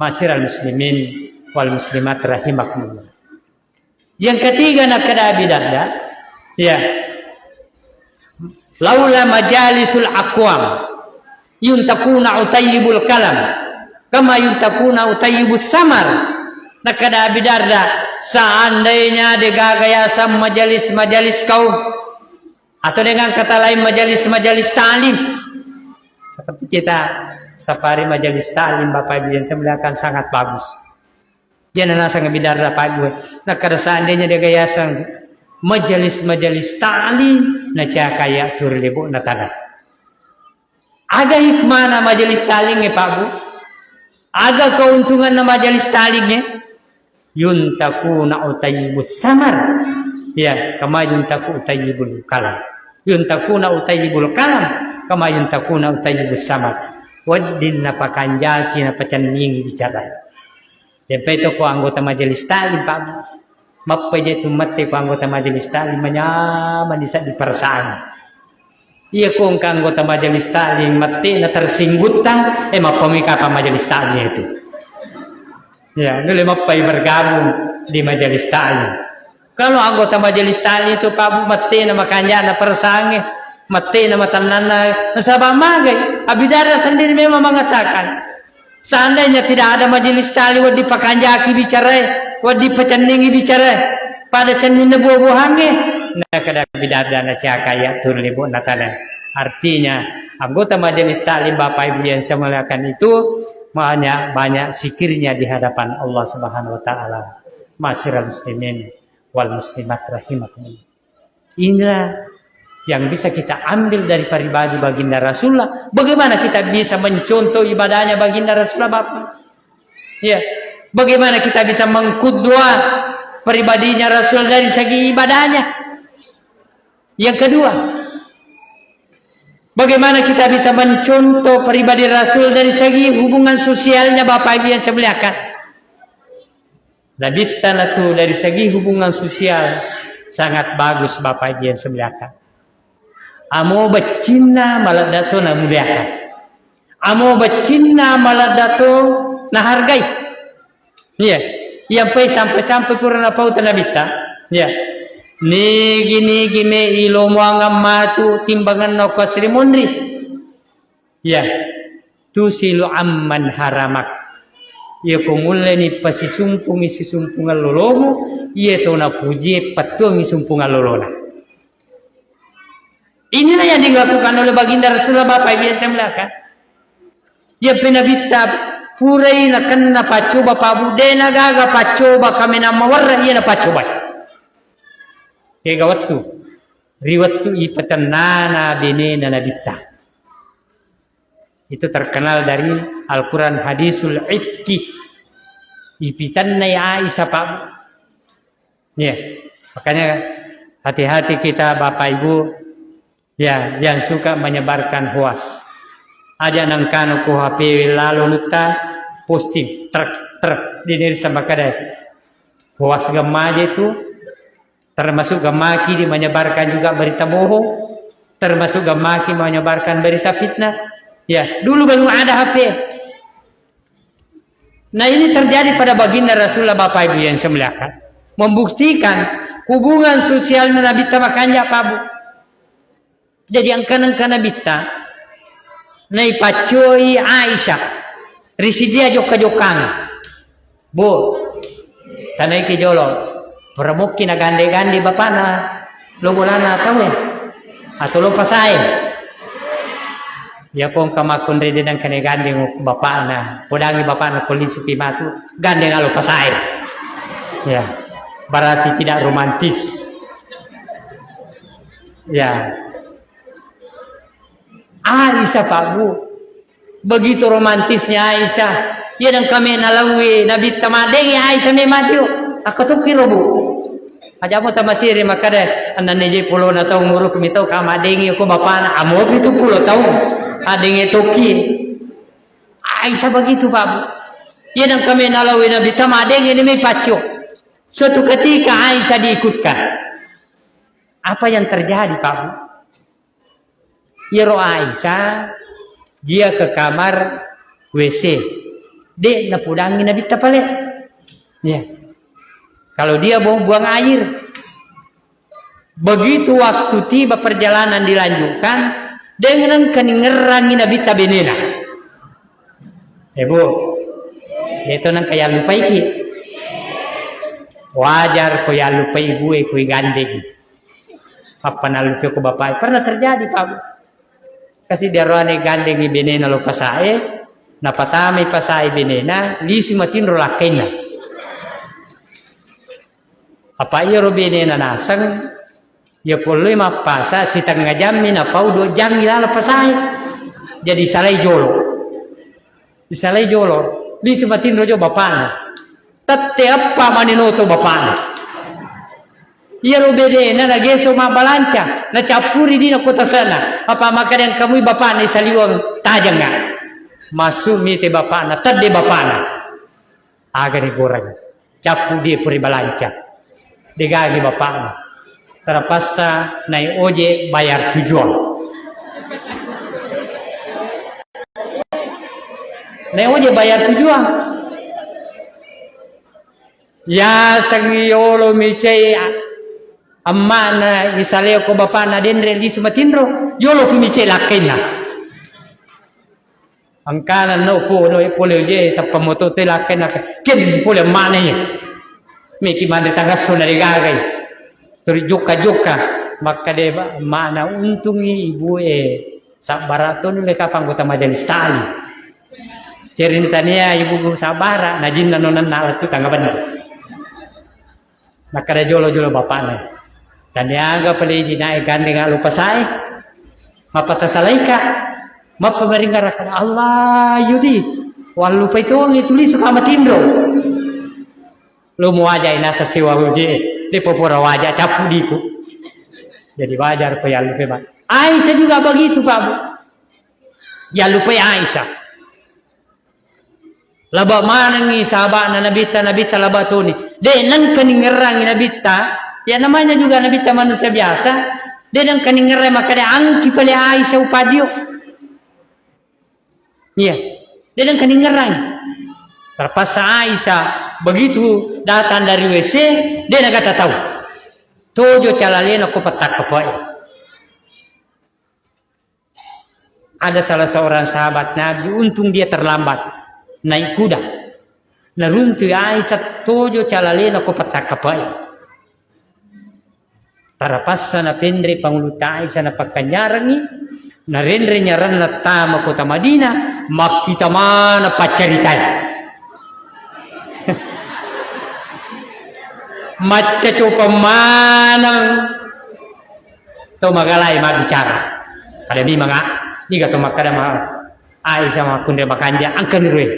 ma'asyiral muslimin wal muslimat rahimakumullah. Yang ketiga, nakada Abi Darda, ya, "Laula majalisul aqwam yuntaquna utayyibul kalam kama yuntaquna utayyibus samar." Nakada Abi Darda, seandainya degaga yaseng majalis-majalis kaum, atau dengan kata lain majalis-majalis ta'lim, seperti kita safari majalis ta'lim Bapak Ibu yang saya muliakan, sangat bagus. Jana nasang Abi Darda Pak Bu. Nakada seandainya degaga yaseng majalis-majalis ta'lim, naciaka iya tuo ri lebo'na tanae. Aga hikmana majelis ta'lim e, Pak Bu? Aga keuntunganna majelis ta'lim e? Yuntakuna utayyibus samar. Ya, kama yuntaku utayyibul kalam. Yuntakuna utayyibul kalam, kama yuntakuna utayyibus samar. Wedding napakanjaki, napacenningi bicara. Yampai to ko anggota majelis ta'lim, Pak. Mappai je tu mette ko anggota majelis ta'lim, manyamani seddi perasaan. Iya ko engka anggota majelis ta'lim mette na tersingguttang, eh, mappami kapa majelis ta'lim itu. Ya, nulle mappai bergabung di majelis ta'lim. Kalau anggota majelis ta'lim itu, Pak Bu, mette na makanjana perasaannya, mette na matennanna, nasaba magai, Abi Darda sendiri memang mengatakan, seandainya tidak ada majelis ta'lim, wedding pakanjaki bicara, wedding pacenningi bicara, pada cenninna buah-buahannya, nah, kada Abi Darda na caka ya turun ibu natana. Artinya, anggota majelis ta'lim Bapak Ibu yang saya muliakan itu, banyak-banyak zikirnya di hadapan Allah Subhanahu wa Ta'ala. Ma'asyiral muslimin wal muslimat rahimakumullah. Inilah yang bisa kita ambil dari pribadi Baginda Rasulullah. Bagaimana kita bisa mencontoh ibadahnya Baginda Rasulullah, Bapak? Ya. Bagaimana kita bisa mengkudwa pribadinya Rasul dari segi ibadahnya? Yang kedua, bagaimana kita bisa mencontoh pribadi Rasul dari segi hubungan sosialnya, Bapak Ibu yang saya muliakan? Nabitta natu dari segi hubungan sosial sangat bagus, Bapak Ibu yang saya muliakan. Amo baccinna maladdato namuliakan. Amo baccinna maladdato nahargai. Iya. Iyampai sampai-sampai pura napau tanabitta. Iya. Nigi-nigi me ilomuangang matu timbanganna okko asri monri. Iya. Tusilu amman haramak. Iya ko mulleni pasisumpungi sisumpungan lolomu, iya to napujie pattuangi sumpungan lolona. Inilah yang dilakukan oleh Baginda Rasulullah, Bapak Ibu yang saya muliakan. Iya penabitta purai nakenna paccoba, Pak Bu, de nagaga paccoba kaminang mawarra iya napaccobai. Kega wettu, ri wettu ipatennana benena nabitta. Itu terkenal dari Al-Quran, hadisul ifki. Ipitennai Aisyah, Pak Bu. Ya, makanya hati-hati kita Bapak Ibu, ya, yang suka menyebarkan hoax. Aja nangkano ko H P lalo nutta posting, truk, truk, di diri sama kada. Hoax gemmaja itu, termasuk gemaki di menyebarkan juga berita bohong, termasuk gemaki menyebarkan berita fitnah. Ya, dulu belum ada H P. Nah, ini terjadi pada baginda Rasulullah, Bapak Ibu yang saya muliakan. Membuktikan hubungan sosial Nabi tamakanja, Pak Bu. Jadi, engka-, engka Nabitta, naipaccoi Aisyah, risidia jokka-jokkang. Bu, tanaiki jolo, pura mukki nagande-gande bapana, lo bolana tau, atau lo pasae. Ya, ko engka makkunrai de nengka nagandeng bapakna, podangi bapakna ko lisupi matu, gandeng alo pasae. Ya, berarti tidak romantis. Ya. Aisyah, Pak Bu. Begitu romantisnya Aisyah. Ya, dan kami nalawi Nabi tamadengi Aisyah memadio. Aku tuh kiro, Bu. Aja mau tamasiri makada anane je pulo na tau nguruk mi tau kamadengi ko bapana amo pitu pulo tau. Adenge toki. Aisyah begitu, Pak Bu. Ya, dan kami nalawi Nabi tamadengi ini mi pacio. Suatu ketika Aisyah diikutkan. Apa yang terjadi, Pak Bu? Iyaro Aisyah, dia ke kamar W C. De napudangi Nabitta pale. Ya. Kalau dia mau buang air. Begitu waktu tiba perjalanan dilanjutkan, dengan keningerangi Nabitta benena. Eh, Bu, itu nang kaya lupaiki. Wajar ko ya lupai ibu e, ko igandeng. Apa nalupe ko bapak? Pernah terjadi, Pak Bu. Kasi diaroane gandengi benena lo pasae, napatamai pasae benena, lisu matinro lakkainna. Apa iyaro benena naseng, ya polloi mappasa, sitengnga jammi napau dua jammi lalo pasae. Jadi isalai jolo. Isalai jolo. Lisu matinro jo bapana. Tette eppa mani noto bapana. Iyaro bedena nageso mabbalanca, nacappuri dina ko tasana. Apa makkadang kamui bapana isaliweng tajengnga. Masuk mite bapana, tedde bapana. Aga ni goreng. Cappu dia puri balanca. Degagi bapakna. Terpaksa naik ojek bayar tujuan. Naik ojek bayar tujuan. Ya sang yolo micai ammana isaleo ko bapakna denre lisu matinro. Yolo ku micai lakkainna. Engkana no podo e pole je tappa moto te lakkainna ken pole mana ye. Meki mande tangasso na degagai. Turi jokka-jokka. Makkade ba-, mana untungi ibu e sabbara to nulle kapang kota majelis tali. Ceritania ibu guru sabbara, najinna nonanna lettu tangga bener. Nakkeda jolo-jolo bapakna, "Taniaga pale idi nae gandeng allupasae, mappatasalaika, mappabaringaraka Allah yudi, wallupai tongi tulisu ka matinro." Lo muaja inasa sewa uje, de popora waja capu diku. Jadi wajar ko yallupe, Pak. Aisyah juga begitu, Pak Bu. Yallupai Aisyah. Laba manengngi sahaba'na Nabitta, Nabitta laba toni. De nengka ningerrangi Nabitta, ya namanya juga Nabitta manusia biasa, de nengka ningerrangi makkada angki pale Aisyah upadio. Iya, de nengka ningerrangi. Terpaksa Aisyah begitu datang dari W C, de nagata tau. Tojo calalena ko pettakkepai. Ada salah seorang sahabat Nabi, untung dia terlambat naik kuda. Naruntui Aisyah tojo calalena ko pettakkepai. Tarapassa napenre pangulutta Aisyah napakkanyarangi, narenre nyaranna tama kota Madinah, makkita mana paccaritai. Macca copa maneng. Tau magalai mabbicara. Pada mi manga, niga tau makkada ma Aisyah makkunre makanja, angkani rue.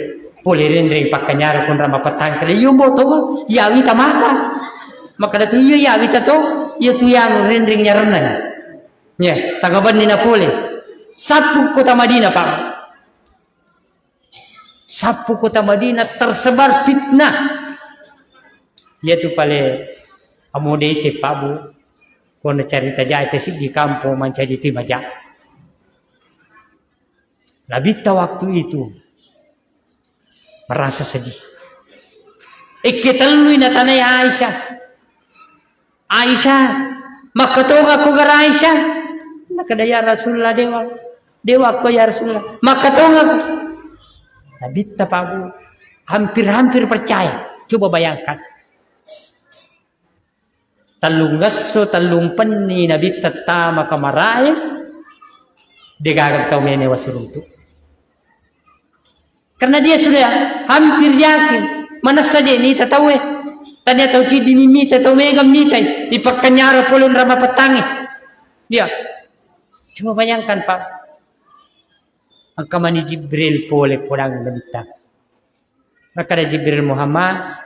Pole renreng pakkanyaro konra mapettang kada iyo mbo to, ya wita maka. Makkada tu iyo ya wita to, iyo tu yanu renreng nyarenna. Ya, tangabanni na pole. Sappu kota Madinah, Pak. Sappu kota Madinah tersebar fitnah. Iya tu pale amo deceng, Pak Bu. Ko na carita jae te siddi kampong mancaji tu maja. Nabitta waktu itu merasa sedih. Ikke tellui natanai Aisyah. Aisyah, makkatongako gara Aisyah? Nakada, "Ya Rasulullah, dewa. Dewa ko ya Rasulullah. Makkatongako." Nabitta Pak Bu hampir-hampir percaya. Coba bayangkan. Tellung esso, tellung penni Nabitta tama kamarae, degaga tau mene wasiruntu. Karena dia sudah hampir yakin, manessa je nita tauwe. Tania tau ciddi ni mita, tau mega mitai, ipakkenyaro pole rama pettangi. Dia. Cuma bayangkan, Pak. Engka mani Jibril pole podang Nabitta. Makkada Jibril, "Muhammad,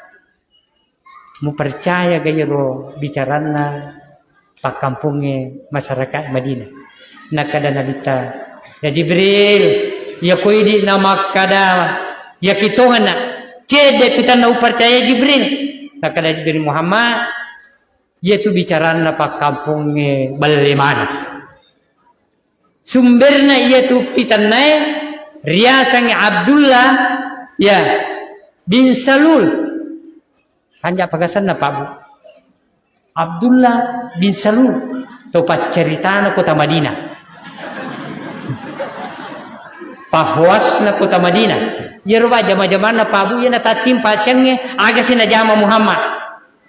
mupercaya ga iyaro bicaranna pakkampongnge masyarakat Madinah?" Nakkada Nabitta, "Ya Jibril, iya ko idi namakkada, iya kitongenna, cedde pitanna upercaya Jibril." Nakkada Jibril, "Muhammad, iyatu bicaranna pakkampongnge balle maneng." Sumberna iyatu pitannae riasangngi Abdullah, ya, bin Salul. Kanja pagasenna, Pak Bu. Abdullah bin Salul, to paccaritana kota Madinah. Pahwasna kota Madinah. Iyaro ba jama-jamanna, Pak Bu, iyana tattimpa siangnge, aga si najama Muhammad.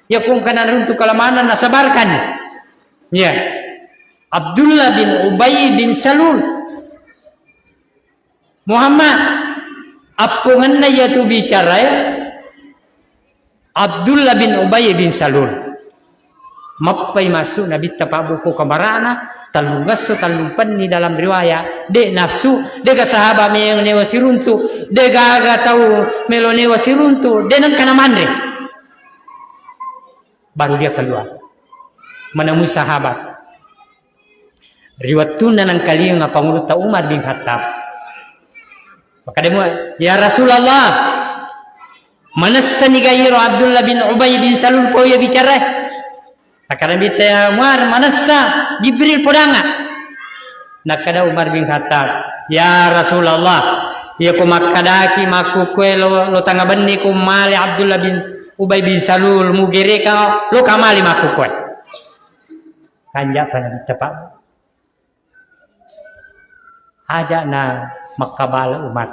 Iya ko engka naruntu kalamanna nasabarkan. Iya. Abdullah bin Ubay bin Salul. Muhammad, appongenna iyatu bicarae Abdullah bin Ubay bin Salul. Mappai massu Nabitta Pak Bu ko kamarana, tellungesso tellumpenni dalam riwayat, de nassu, dega sahaba me-, newa siruntu, degaga tau melo newa siruntu, de nengka namanre. Baru dia keluar. Menemui sahabat. Ri wettunna nangkalingeng pangulutta Umar bin Khattab. Makkeda mua, "Ya Rasulullah, manessani ga iyaro Abdullah bin Ubay bin Salul pau iya bicarae?" Nakkeda Nabitta, "Ya Umar, manessa Jibril podanga." Nakkeda Umar bin Khattab, "Ya Rasulullah, iya ko makkedaki makkukue lo, lo tangabenni ko male Abdullah bin Ubay bin Salul, mugereka lo kamali makkukue." Kanja'pa Nabitta, Pak. Aja' na makkabala umat.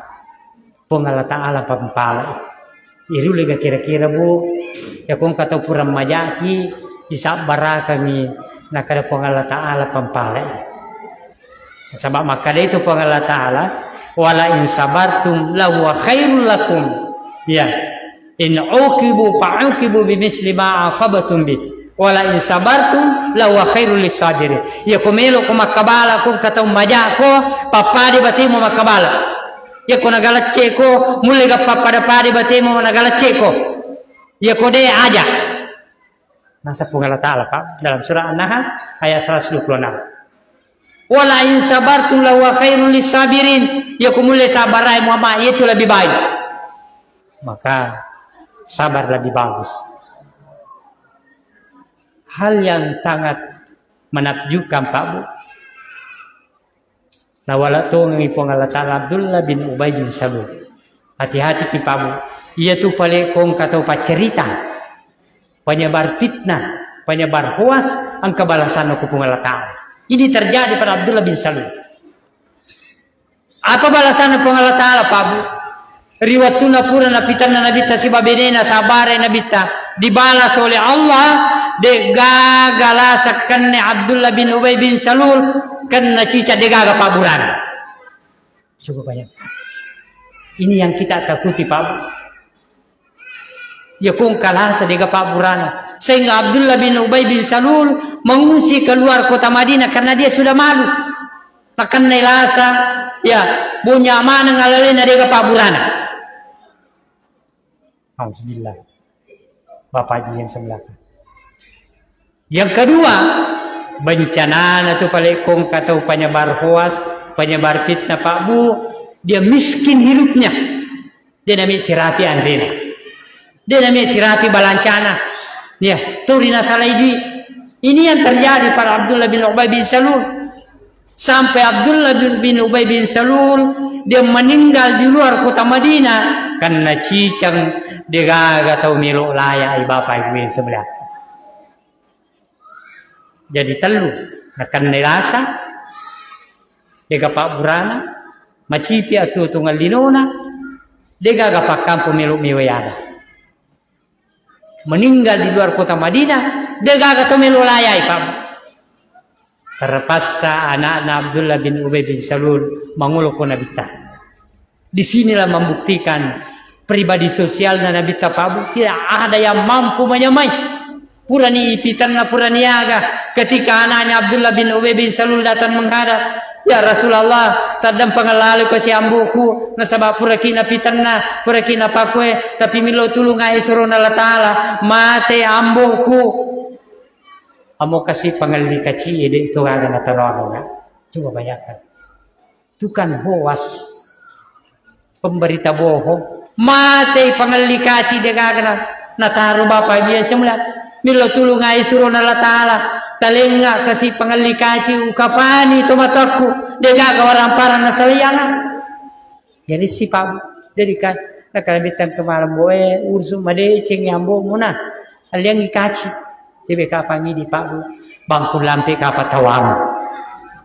Puang Allah Ta'ala pampalai. Irulega kira-kira, Bu, ya kongka tau pura majaki, isabbarakami, nakada Puang Allah Ta'ala pampalai. Saba' makkada itu Puang Allah Ta'ala, "Wala in sabartum lahuwa khairul lakum." Ya. "In uqibu fa uqibu bimisli ma aqabtum bi. Wala in sabartum lahuwa khairul lisabirin." Iya ko melo ko makkabala ko engka tau maja ko, pappada batemu makkabala. Iya ko nagalecce ko, mulle ga pappada-pada batemu nagalecce ko. Iya ko de aja. Naseng Puang Allah Ta'ala, Pak, dalam surah An-Nahl ayat seratus dua puluh enam. "Wala in sabartum lahuwa khairul lisabirin." Iya ko mulle sabarai Muhammad, itu lebih baik. Maka sabar lebih bagus. Hal yang sangat menakjubkan, Pak Bu. Nawala tongengi Puang Allah Ta'ala Abdullah bin Ubay bin Salul. Hati-hati ki, Pak Bu. Iya tu pale kongka tau paccerita. Penyebar fitnah, penyebar hoas, engka balasanna ku Puang Allah Ta'ala. Ini terjadi pada Abdullah bin Salul. Apa balasanna Puang Allah Ta'ala, Pak Bu? Ri wettunna pura napitanna Nabitta sibawa benena, sabare Nabitta, dibalas oleh Allah, de gaga lasa kenne Abdullah bin Ubay bin Salul, kenna cicak de gaga pabburana. Coba bayangkan. Ini yang kita takuti, Pak Bu. Ya kongka lasa de gaga pabburana. Sehingga Abdullah bin Ubay bin Salul mengungsi keluar kota Madinah karena dia sudah malu. Nakennai lasa, ya, bonya maneng alalena de gaga pabburana. Alhamdulillah. Bapak Haji yang sebelah. Yang kedua, bencanana tu pale kongka tau penyebar hoas, penyebar fitnah, Pak Bu, dia miskin hidupnya. De nami sirapi anrena. De nami sirapi balancana. Ya, turi nasalai dui. Ini yang terjadi pada Abdullah bin Ubay bin Salul. Sampai Abdullah bin, bin Ubay bin Salul, dia meninggal di luar kota Madinah karena cicang de gaga tau melo laya ai Bapak Ibu yang sebelah. Jadi tellu, nakennai lasa, de gaga pabburana, macipi atuo-tuongeng linona, de gaga pakkampo melo mewai aga. Meninggal di luar kota Madinah, de gaga to melo layai, Pak. Terpaksa anakna Abdullah bin Ubay bin Salul mangolo ko Nabitta. Di sinilah membuktikan pribadi sosialna Nabitta, Pak Bu, tidak ada yang mampu menyamai. Purani ipitanna, purani aga. Ketika anaknya Abdullah bin Ubay bin Salul datang menghadap, "Ya Rasulullah, taddang pangellalu kasi amboku, nasaba puraki napitanna, puraki napakue, tapi millau tulungai surona Allah Ta'ala, mate amboku." Amo kasi pangelli kaci ede itu aga nataroanna. Coba bayangkan. Tukang hoas, pemberita bohong, matei pangelli kaci de gaga na, nataro bapa biasa mula. Millau tulungai surona Allah Ta'ala, talengnga kasi pangelli kaci ukapani to matakku, de gaga waramparang nasalayana. Jadi sipau, jadi kan, nakalabitan kemarang boe, ursu madeceng yambo muna, aliangi kaci. Tebe kapang idi, Pak, bangku lampe kapa tawang.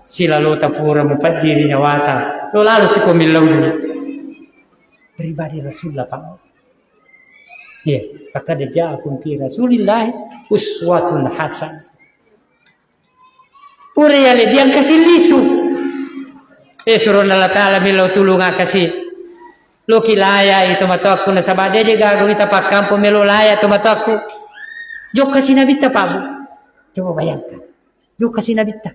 Silalota pura mupaddiri nyawata. Lo lalo siko millau dulu. Pribadi Rasulullah, Pak. Iya, laqad ja'akum fi Rasulillahi uswatun hasan. Pura yale diangkasi lisu. Eh, surona Allah Ta'ala millau tulung akasi. Loki laya itu matoakku nasaba de gaga wita pakkampo melo laya to matoakku. Jokka si Nabitta, Pak, Bu. Coba bayangkan. Dukasi Nabitta.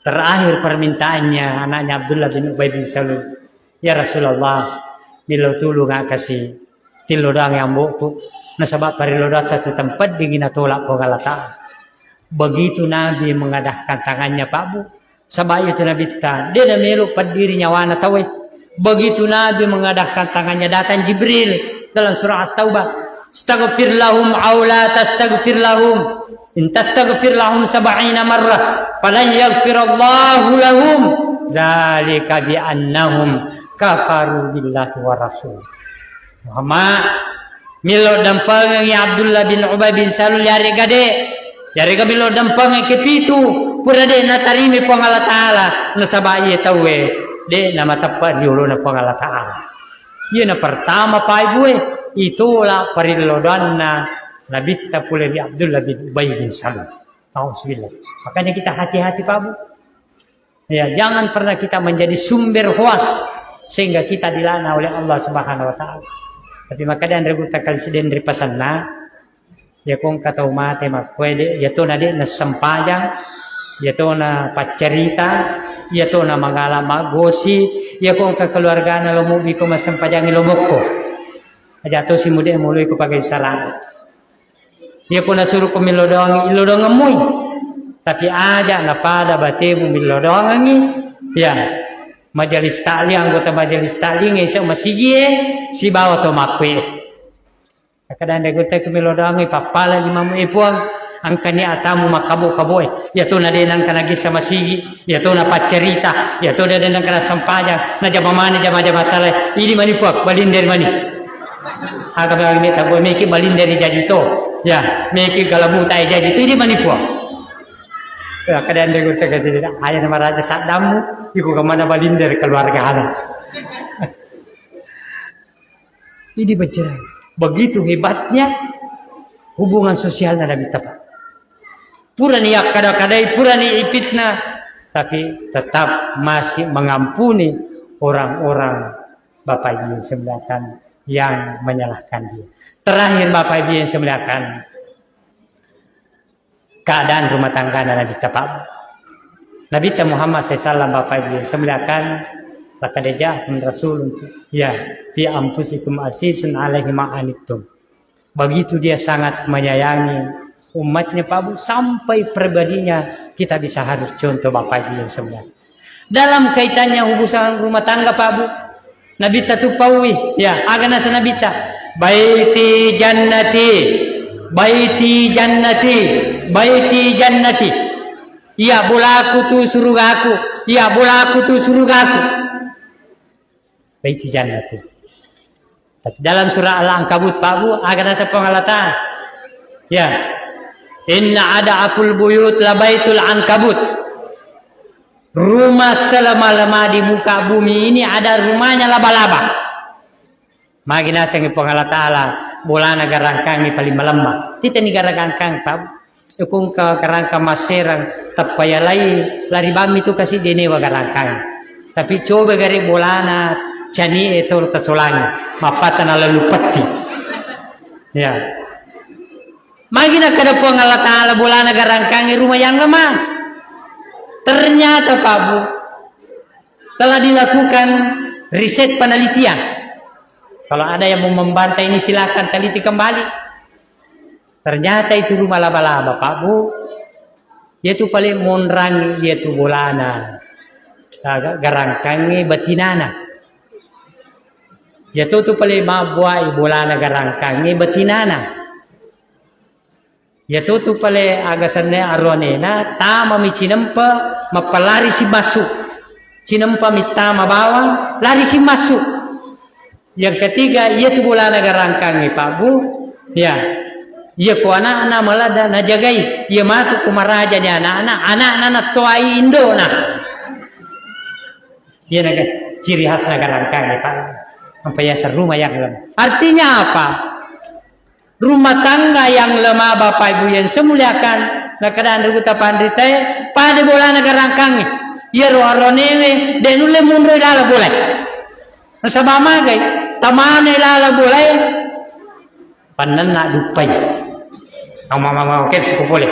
Terakhir permintaannya anaknya Abdullah bin Ubay bin Salul, "Ya Rasulullah, millau tulung kasi tillo doang yang ambo'ku, nasaba parillo doatta tu tempat dingin natolak Puang Allah Ta'ala." Begitu Nabi mengadahkan tangannya, Pak Bu, saba itu Nabitta, de namelo paddiri nyawana tauwe. Begitu Nabi mengadahkan tangannya, datang Jibril dalam surah At-Taubah, "Astaghfir lahum aw la tastaghfir lahum. In tastaghfir lahum sab'ina marrah, falan yaghfirallahu lahum. Dzalika bi annahum kafaru billahi wa rasul." Muhammad, millau dampengengngi Abdullah bin Ubay bin Salul yarega de. Yarega millau dampengengngi kepitu, pura de natarimi Puang Allah Ta'ala, nasaba iye tauwe de namateppa ri olona Puang Allah Ta'ala. Iyana pertama, Pak Ibu e, itolak parillo doanna Nabitta pole ri Abdullah bin Ubay bin Salul. Nauzubillah. Makanya kita hati-hati, Pak Bu. Ya, jangan pernah kita menjadi sumber hoas sehingga kita dilaknat oleh Allah Subhanahu wa Ta'ala. Tapi maka dan regu takal siden ri pasanna, ya kong katau mate makkue de, ya to na de na sempajang, ya to na paccarita, ya to na mangala maggosi, ya kong ka keluargana lo mubi ko massempajang lo mokko. Aja to simude mului ko pakai salah. Iya ko nasuruko millo doangi, illo doangemmui. Tapi aja napada batemu millo doangengi, ya, majelis taklim, anggota majelis taklim, isa masigie, sibawa to makkue. Kadang de gutta ko millo doangi, pappala limamu, "Eh, Puang, angkani atamu makkabo-kaboe." Iya to na de nangka nagessa masigi, iya to na paccarita, iya to de nangka na sempajang, na jama mani jama-jama salai. Idi mani, Puang, balinderi mani. Aga bagi meta boy meki balinderi jaji to. Ya, meki galabu tai jaji to, idi mani, Puang. Ya, kadang de gutta kasi, "Ayo nama raja saddamu, iku kemana balinder keluarga ana." Ini bicara. Begitu hebatnya hubungan sosialnya Nabi Tepa. Purani yakkada-kadai, purani ipitna, tapi tetap masih mengampuni orang-orang Bapak Ibu yang semuliakan yang menyalahkan dia. Terakhir, Bapak Ibu yang semuliakan, keadaan rumah tanggana Nabi Tepa. Nabi Muhammad sallallahu alaihi wasallam, Bapak Ibu yang semuliakan, laqad ja'akum rasulun, ya, fi anfusikum azizun alaihi ma anittum. Begitu dia sangat menyayangi umatnya, Pak Bu, sampai pribadinya kita bisa harus contoh, Bapak Ibu yang semuanya. Dalam kaitannya hubungan rumah tangga, Pak Bu, Nabitta tu paui, ya, aga nasa Nabitta, "Baiti jannati, baiti jannati, baiti jannati." Iya bolaku tu surugaku, iya bolaku tu surugaku. Baiti jannati. Tapi dalam surah Al-Ankabut, Pak Bu, aga nasa Puang Allah Ta'ala? Ya. "Inna ad'aful buyut la baitul ankabut." Rumah selama-lama di muka bumi ini ada rumahnya laba-laba. Magi nasengi Puang Allah Ta'ala, bolana garangkangi paling malemma. Titeni garangkang, Pak. Ikung ka garangkang masserang, tappa yalai lari bammi tu kasi denewa garangkang. Tapi coba gare bolana cani e to tasolangi, mappatana lalu petti. Ya. Magi nakkeda Puang Allah Ta'ala bolana garangkangi rumah yang lemah. Ternyata, Pak Bu, telah dilakukan riset penelitian. Kalau ada yang mau membantah ini, silakan teliti kembali. Ternyata itu rumah laba-laba, Pak Bu. Yaitu paling monrang, yaitu bolana. Aga-, garangkangi batinana. Yaitu tu paling mabbuai bolana garangkangi batinana. Yatutu pale aga senna aruanena, tamami cinempa, mappalari si massu. Cinempa mittama bawang, lari si massu. Yang ketiga, iyatu bolana garangkangngi, Pak Bu. Ya. Iya ko anakna malada najagai, iya matu ko marajani anakna, anakna nattoai indona. Iya naga ciri khasna garangkangngi, Pak. Sampai ya seru mayang lem. Artinya apa? Rumah tangga yang lemah, Bapak Ibu yang saya muliakan, nakadang rugu tapanritae, pada bolana garangkangngi. Iya roha ronewe, de nulle munroi lala bolai. Nasaba magai, tamane lala bolai, pannanna duppai. Mama, mama, oke, suko pole.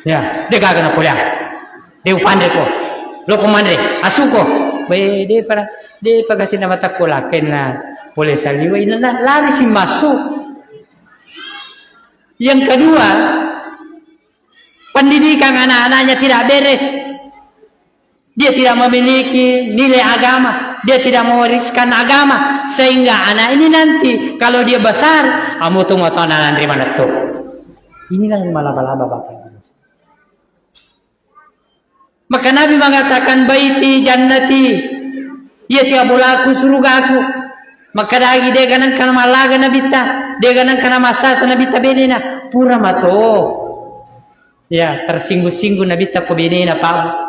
Ya, de gaga na pole. De upanre ko. Loko manre, asuko. Be, de para, de pagacinna matakko lakenna pole saliwa, inanna lari si masuk. Yang kedua, pendidikan anak-anaknya tidak beres. Dia tidak memiliki nilai agama, dia tidak mewariskan agama, sehingga anak ini nanti kalau dia besar, amutu moto anak nanri manettu. Inilah yang malaba-laba Bapak Ibu. Maka Nabi mengatakan, "Baiti jannati," iya tiga bolaku surugaku. Maka dagi de ganang kana malaga Nabitta, de ganang kana masasa Nabitta benena, pura mato. Ya, tersinggung-singgung Nabitta ko benena, Pak.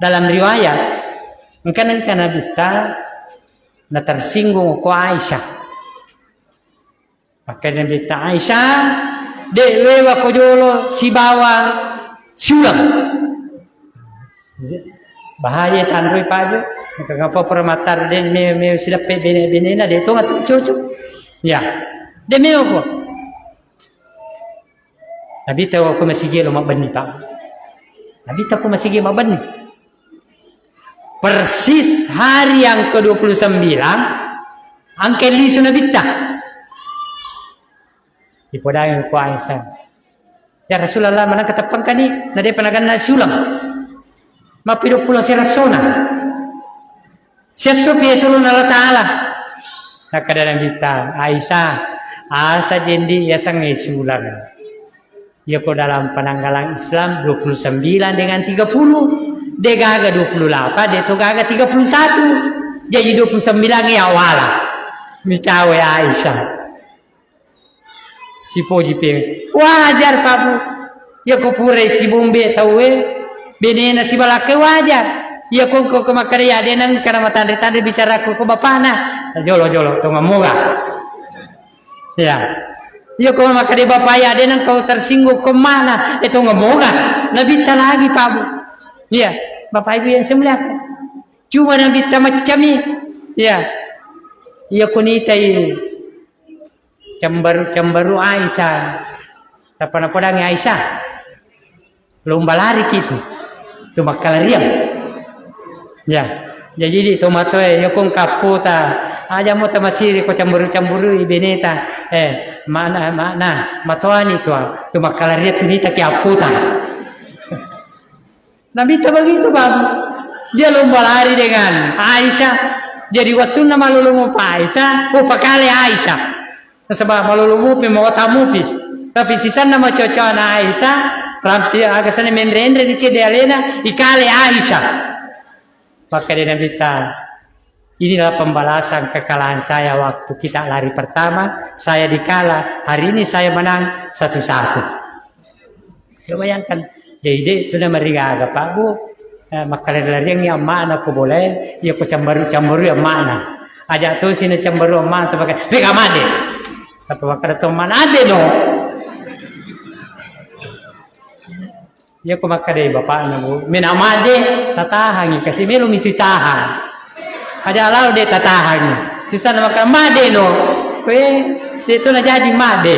Dalam riwayat, engka nengka Nabitta na tersinggung ko Aisyah. Maka Nabitta, "Aisyah, de wewa ko jolo sibawa siulang." Bahaya tanroi Pak Jo. Engka ngapa pura mattar de me, me sidappe bene-benena de to ngatu cocok. Ya. De meo ko. Nabitta ko masigi lo mabbenni, Pak. Nabitta ko masigi mabbenni. Persis hari yang kedua puluh sembilan, angke lisu Nabitta. Dipodangi ko Aisyah. "Ya Rasulullah, manang keteppangkani, na depa naganna siulang." Mappido pulo serassona. Siassopi esurona Allah Ta'ala. Nakkeda Nabitta, "Aisyah, asa jendi yasengnge siulang. Yako dalam penanggalan Islam dua puluh sembilan dengan tiga puluh, de gaga dua puluh delapan, de to gaga tiga puluh satu. Jadi dua puluh sembilan ya wala." Micawe Aisyah. Sipoji pe. Wajar, Pak Bu. Yako purai sibombe tauwe, benena sibalakke wajar. Yako ko, ko makkeda ya, de nengka na matanre-tanre bicaraku ko bapakna. Jolo-jolo, tonga moga. Ya. Yako makkeda bapak ya, de nengka tersinggung ko mana, e tonga moga. Nabitta lagi, Pak Bu. Ya, Bapak Ibu yang saya muliakan. Cuma Nabitta maccami. Ya. Yako nitai. Cembaru-cembaru Aisyah. Tappa napodangi Aisyah. Lomba lari kitu. Tu makkalariang. Ya. Jadi di tomatoe, yako engka apputa. Aja mo tamasiri ko cemburu-cemburu i beneta. Eh, mana, mana, matoani tua. Tu makkalariang tu nita ki apputa. Nabitta begitu, Pak. Dia lomba lari dengan Aisyah. Jadi, wattunna malolo mopa Aisyah, oh, pakale Aisyah. Nasaba malolo mopi, mawatang mopi. Tapi sisanna macocoana Aisyah, rampi aga sana menre-enre di cedde alena, ikale Aisyah. Maka dia Nabitta, "Inilah pembalasan kekalahan saya waktu kita lari pertama, saya dikala, hari ini saya menang satu satu." Coba bayangkan, jadi de tu na marigaga, Pak Bu, eh, makkalari-lariangngi amma'na ko bolae, iya ko cambaru-cambarui amma'na. Aja to sini cambaru amma'na, tapi makkeda, "Pega made." Tapi makkeda to amma'na, "Ade no." Iya ko makkeda bapakna, Bu, "Mena made, tatahangi, kasi melo mitu tahang." Aja lao de tatahangi. Sisana makkeda, "Made no." Weh, de tu na jaji made.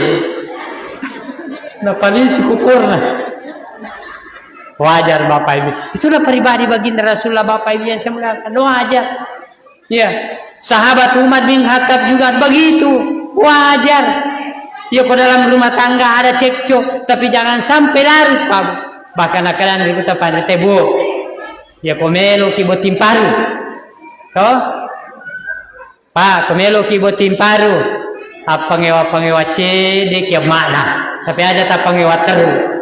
Na palisi kukurna. Wajar Bapak Ibu. Itulah pribadi baginda Rasulullah Bapak Ibu yang saya muliakan. Wajar. Ya, sahabat Umar bin Khattab juga begitu. Wajar. Ya, kalau dalam rumah tangga ada cekcok, tapi jangan sampai larut, Pak. Bahkan kadang ribut apa nanti, Bu. Ya, ko melo ki botting paru. Toh? Pak, ko melo ki botting paru. Apa ngewa-pangewa cede ki makna. Tapi ada tak pangewa teru.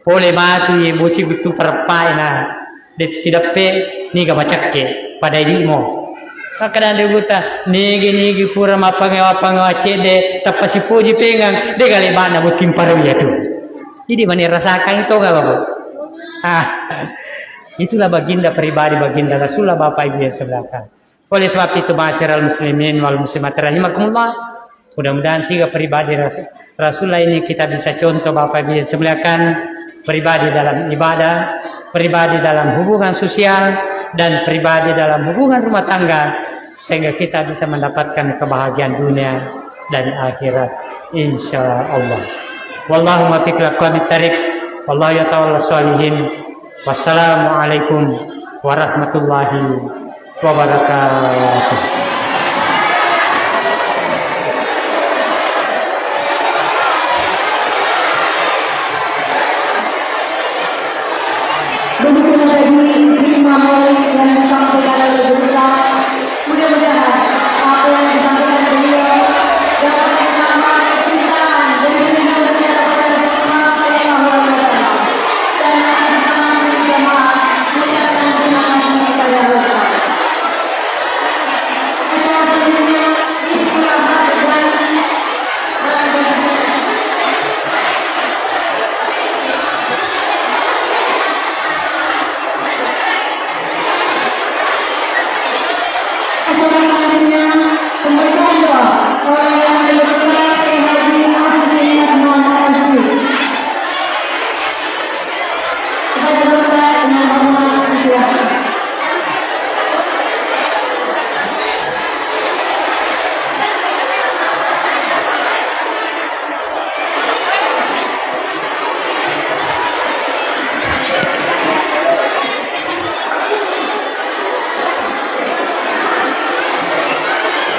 Pole matu ye bosi guttu pareppae na de sideppe niga macekke pada idimo. Makkeda de gutta, nigi-nigi pura mappangewa-pangewa cedde, tappa sipoji pengang, de gale bana botting paru iya tu. Jadi mani rasakan itu gak, Bapak? Ah, itulah baginda pribadi, baginda Rasulullah, Bapak Ibu yang saya muliakan. Oleh sebab itu, ma'asyiral muslimin wal muslimat rahimakumullah, mudah-mudahan tiga pribadi Ras-, Rasulullah ini kita bisa contoh, Bapak Ibu yang saya muliakan, pribadi dalam ibadah, pribadi dalam hubungan sosial, dan pribadi dalam hubungan rumah tangga, sehingga kita bisa mendapatkan kebahagiaan dunia dan akhirat, insya Allah. Wallahu muwaffiq ila aqwamit thariq. Wallahu yatawalla sholihin. Wassalamualaikum warahmatullahi wabarakatuh. Demikian tadi hikmah maulid yang disampaikan oleh Guru kita. Mudah-mudahan apa yang disampaikan beliau dapat menambah kecintaan dan kerinduan kita kepada Rasulullah sallallahu alaihi wasallam. Dan atas nama seluruh jamaah, mengucapkan terima kasih kepada Rasul. Acara selanjutnya, istirahat dan Acara selanjutnya, pembacaan doa oleh Yang Terhormat Kiai Haji Asri Asman Asri. Kepada Bapak dengan hormat, silakan.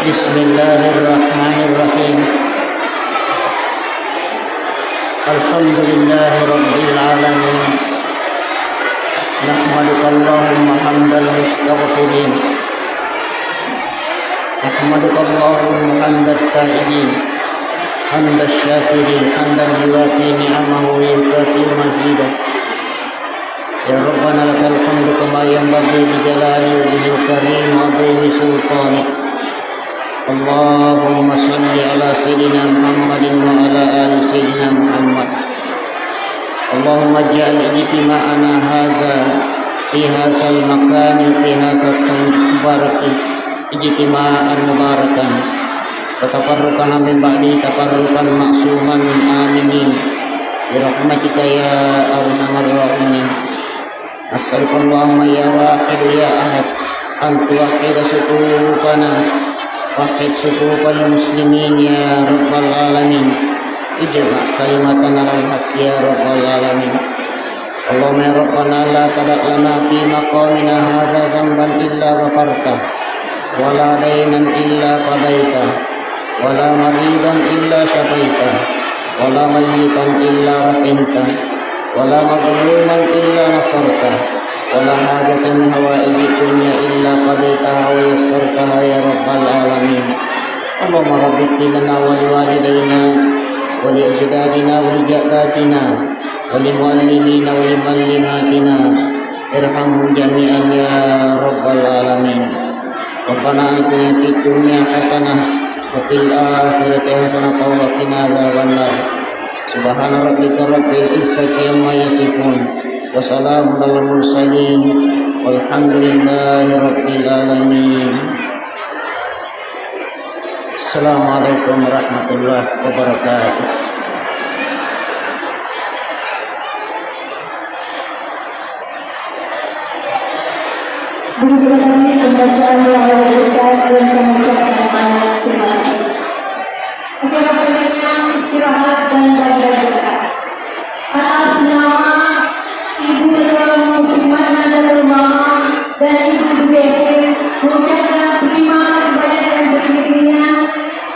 بسم الله الرحمن الرحيم. الحمد لله رب العالمين. نحمدك اللهم حمد المستغفرين. نحمدك اللهم حمد التائبين، حمد الشاكرين، حمدا يوافي نعمه ويكافئ مزيده. يا ربنا لك الحمد كما ينبغي لجلال وجهك الكريم وعظيم سلطانك. اللهم صل على سيدنا محمد وعلى آل سيدنا محمد. اللهم اجعل اجتماعنا هذا في هذا المكان في هذا المبارك اجتماعا مباركا، وتفرقنا من بعده تفرقا معصوما آمنين برحمتك يا أرحم الراحمين. نسألك اللهم يا واحد يا أحد أن توحد صفوفنا، وحد صفوف المسلمين يا رب العالمين، اجمع كلمتنا على الحق يا رب العالمين. اللهم يا ربنا لا تدع لنا في مقامنا هذا ذنبا إلا غفرته، ولا دينا إلا قضيته، ولا مريضا إلا شفيته، ولا ميتا إلا رحمته، ولا مظلوما إلا نصرته، ولا حاجة من حوائج الدنيا إلا قضيتها ويسرتها يا رب العالمين. اللهم رب اغفر لنا ولوالدينا ولأجدادنا ولجداتنا ولمعلمينا ولمعلماتنا، ارحمهم جميعا يا رب العالمين. ربنا آتنا في الدنيا حسنة وفي الآخرة حسنة وقنا عذاب النار. سبحان ربك رب العزة عما يصفون، وسلام على المرسلين، والحمد لله رب العالمين. Assalamualaikum warahmatullahi wabarakatuh. Berikut ini pembacaan doa wasiat yang kami ucapkan banyak terima kasih. Acara selanjutnya istirahat dan bagi berkah. Atas nama Ibu Ketua Umum Muslimat Nahdlatul Ulama dan Ibu-ibu D S M mengucapkan terima kasih banyak dan setinggi-tingginya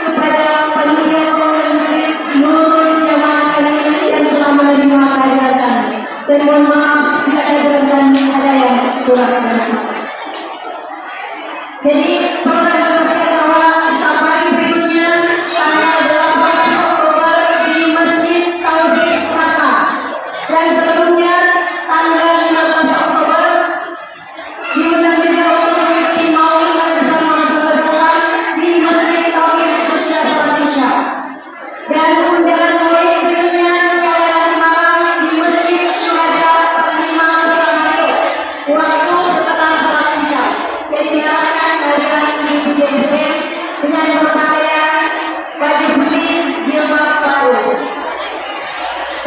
kepada Panitia Pengurus Nurul Jamaah Kalian yang telah menerima kehadiran kami. Dan mohon maaf, jika ada kekurangan kami, ada yang kurang dan salah. Jadi, perlu kalian pastikan bahwa safari berikutnya tanggal delapan belas Oktober di Masjid Tauhid Purwakarta. Dan sebelumnya, tanggal lima belas Oktober, diundang juga untuk mengikuti maulid bersama Rasulullah sallallahu alaihi wasallam di Masjid Tauhid sesudah salat Isya. Dan undangan maulid berikutnya, pada hari malam di Masjid Syuhada Panglima Purworejo, waktu setelah salat Isya. Jadi, diharapkan kehadiran ibu-ibu D S M dengan berpakaian baju putih, jilbab baru.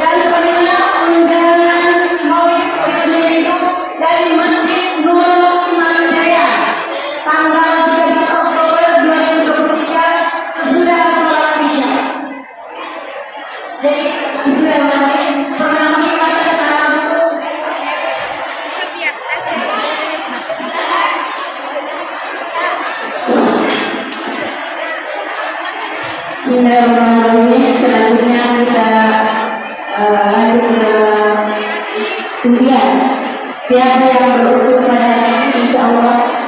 Dan selanjutnya, undangan maulid berikutnya itu dari Masjid Nurul Iman Jaya, tanggal tiga belas Oktober dua ribu dua puluh tiga, sesudah salat Isya. Jadi, Bismillahirrahmanirrahim. Selanjutnya kita, eh, lanjut ke undian. Siapa yang beruntung pada hari ini, insya Allah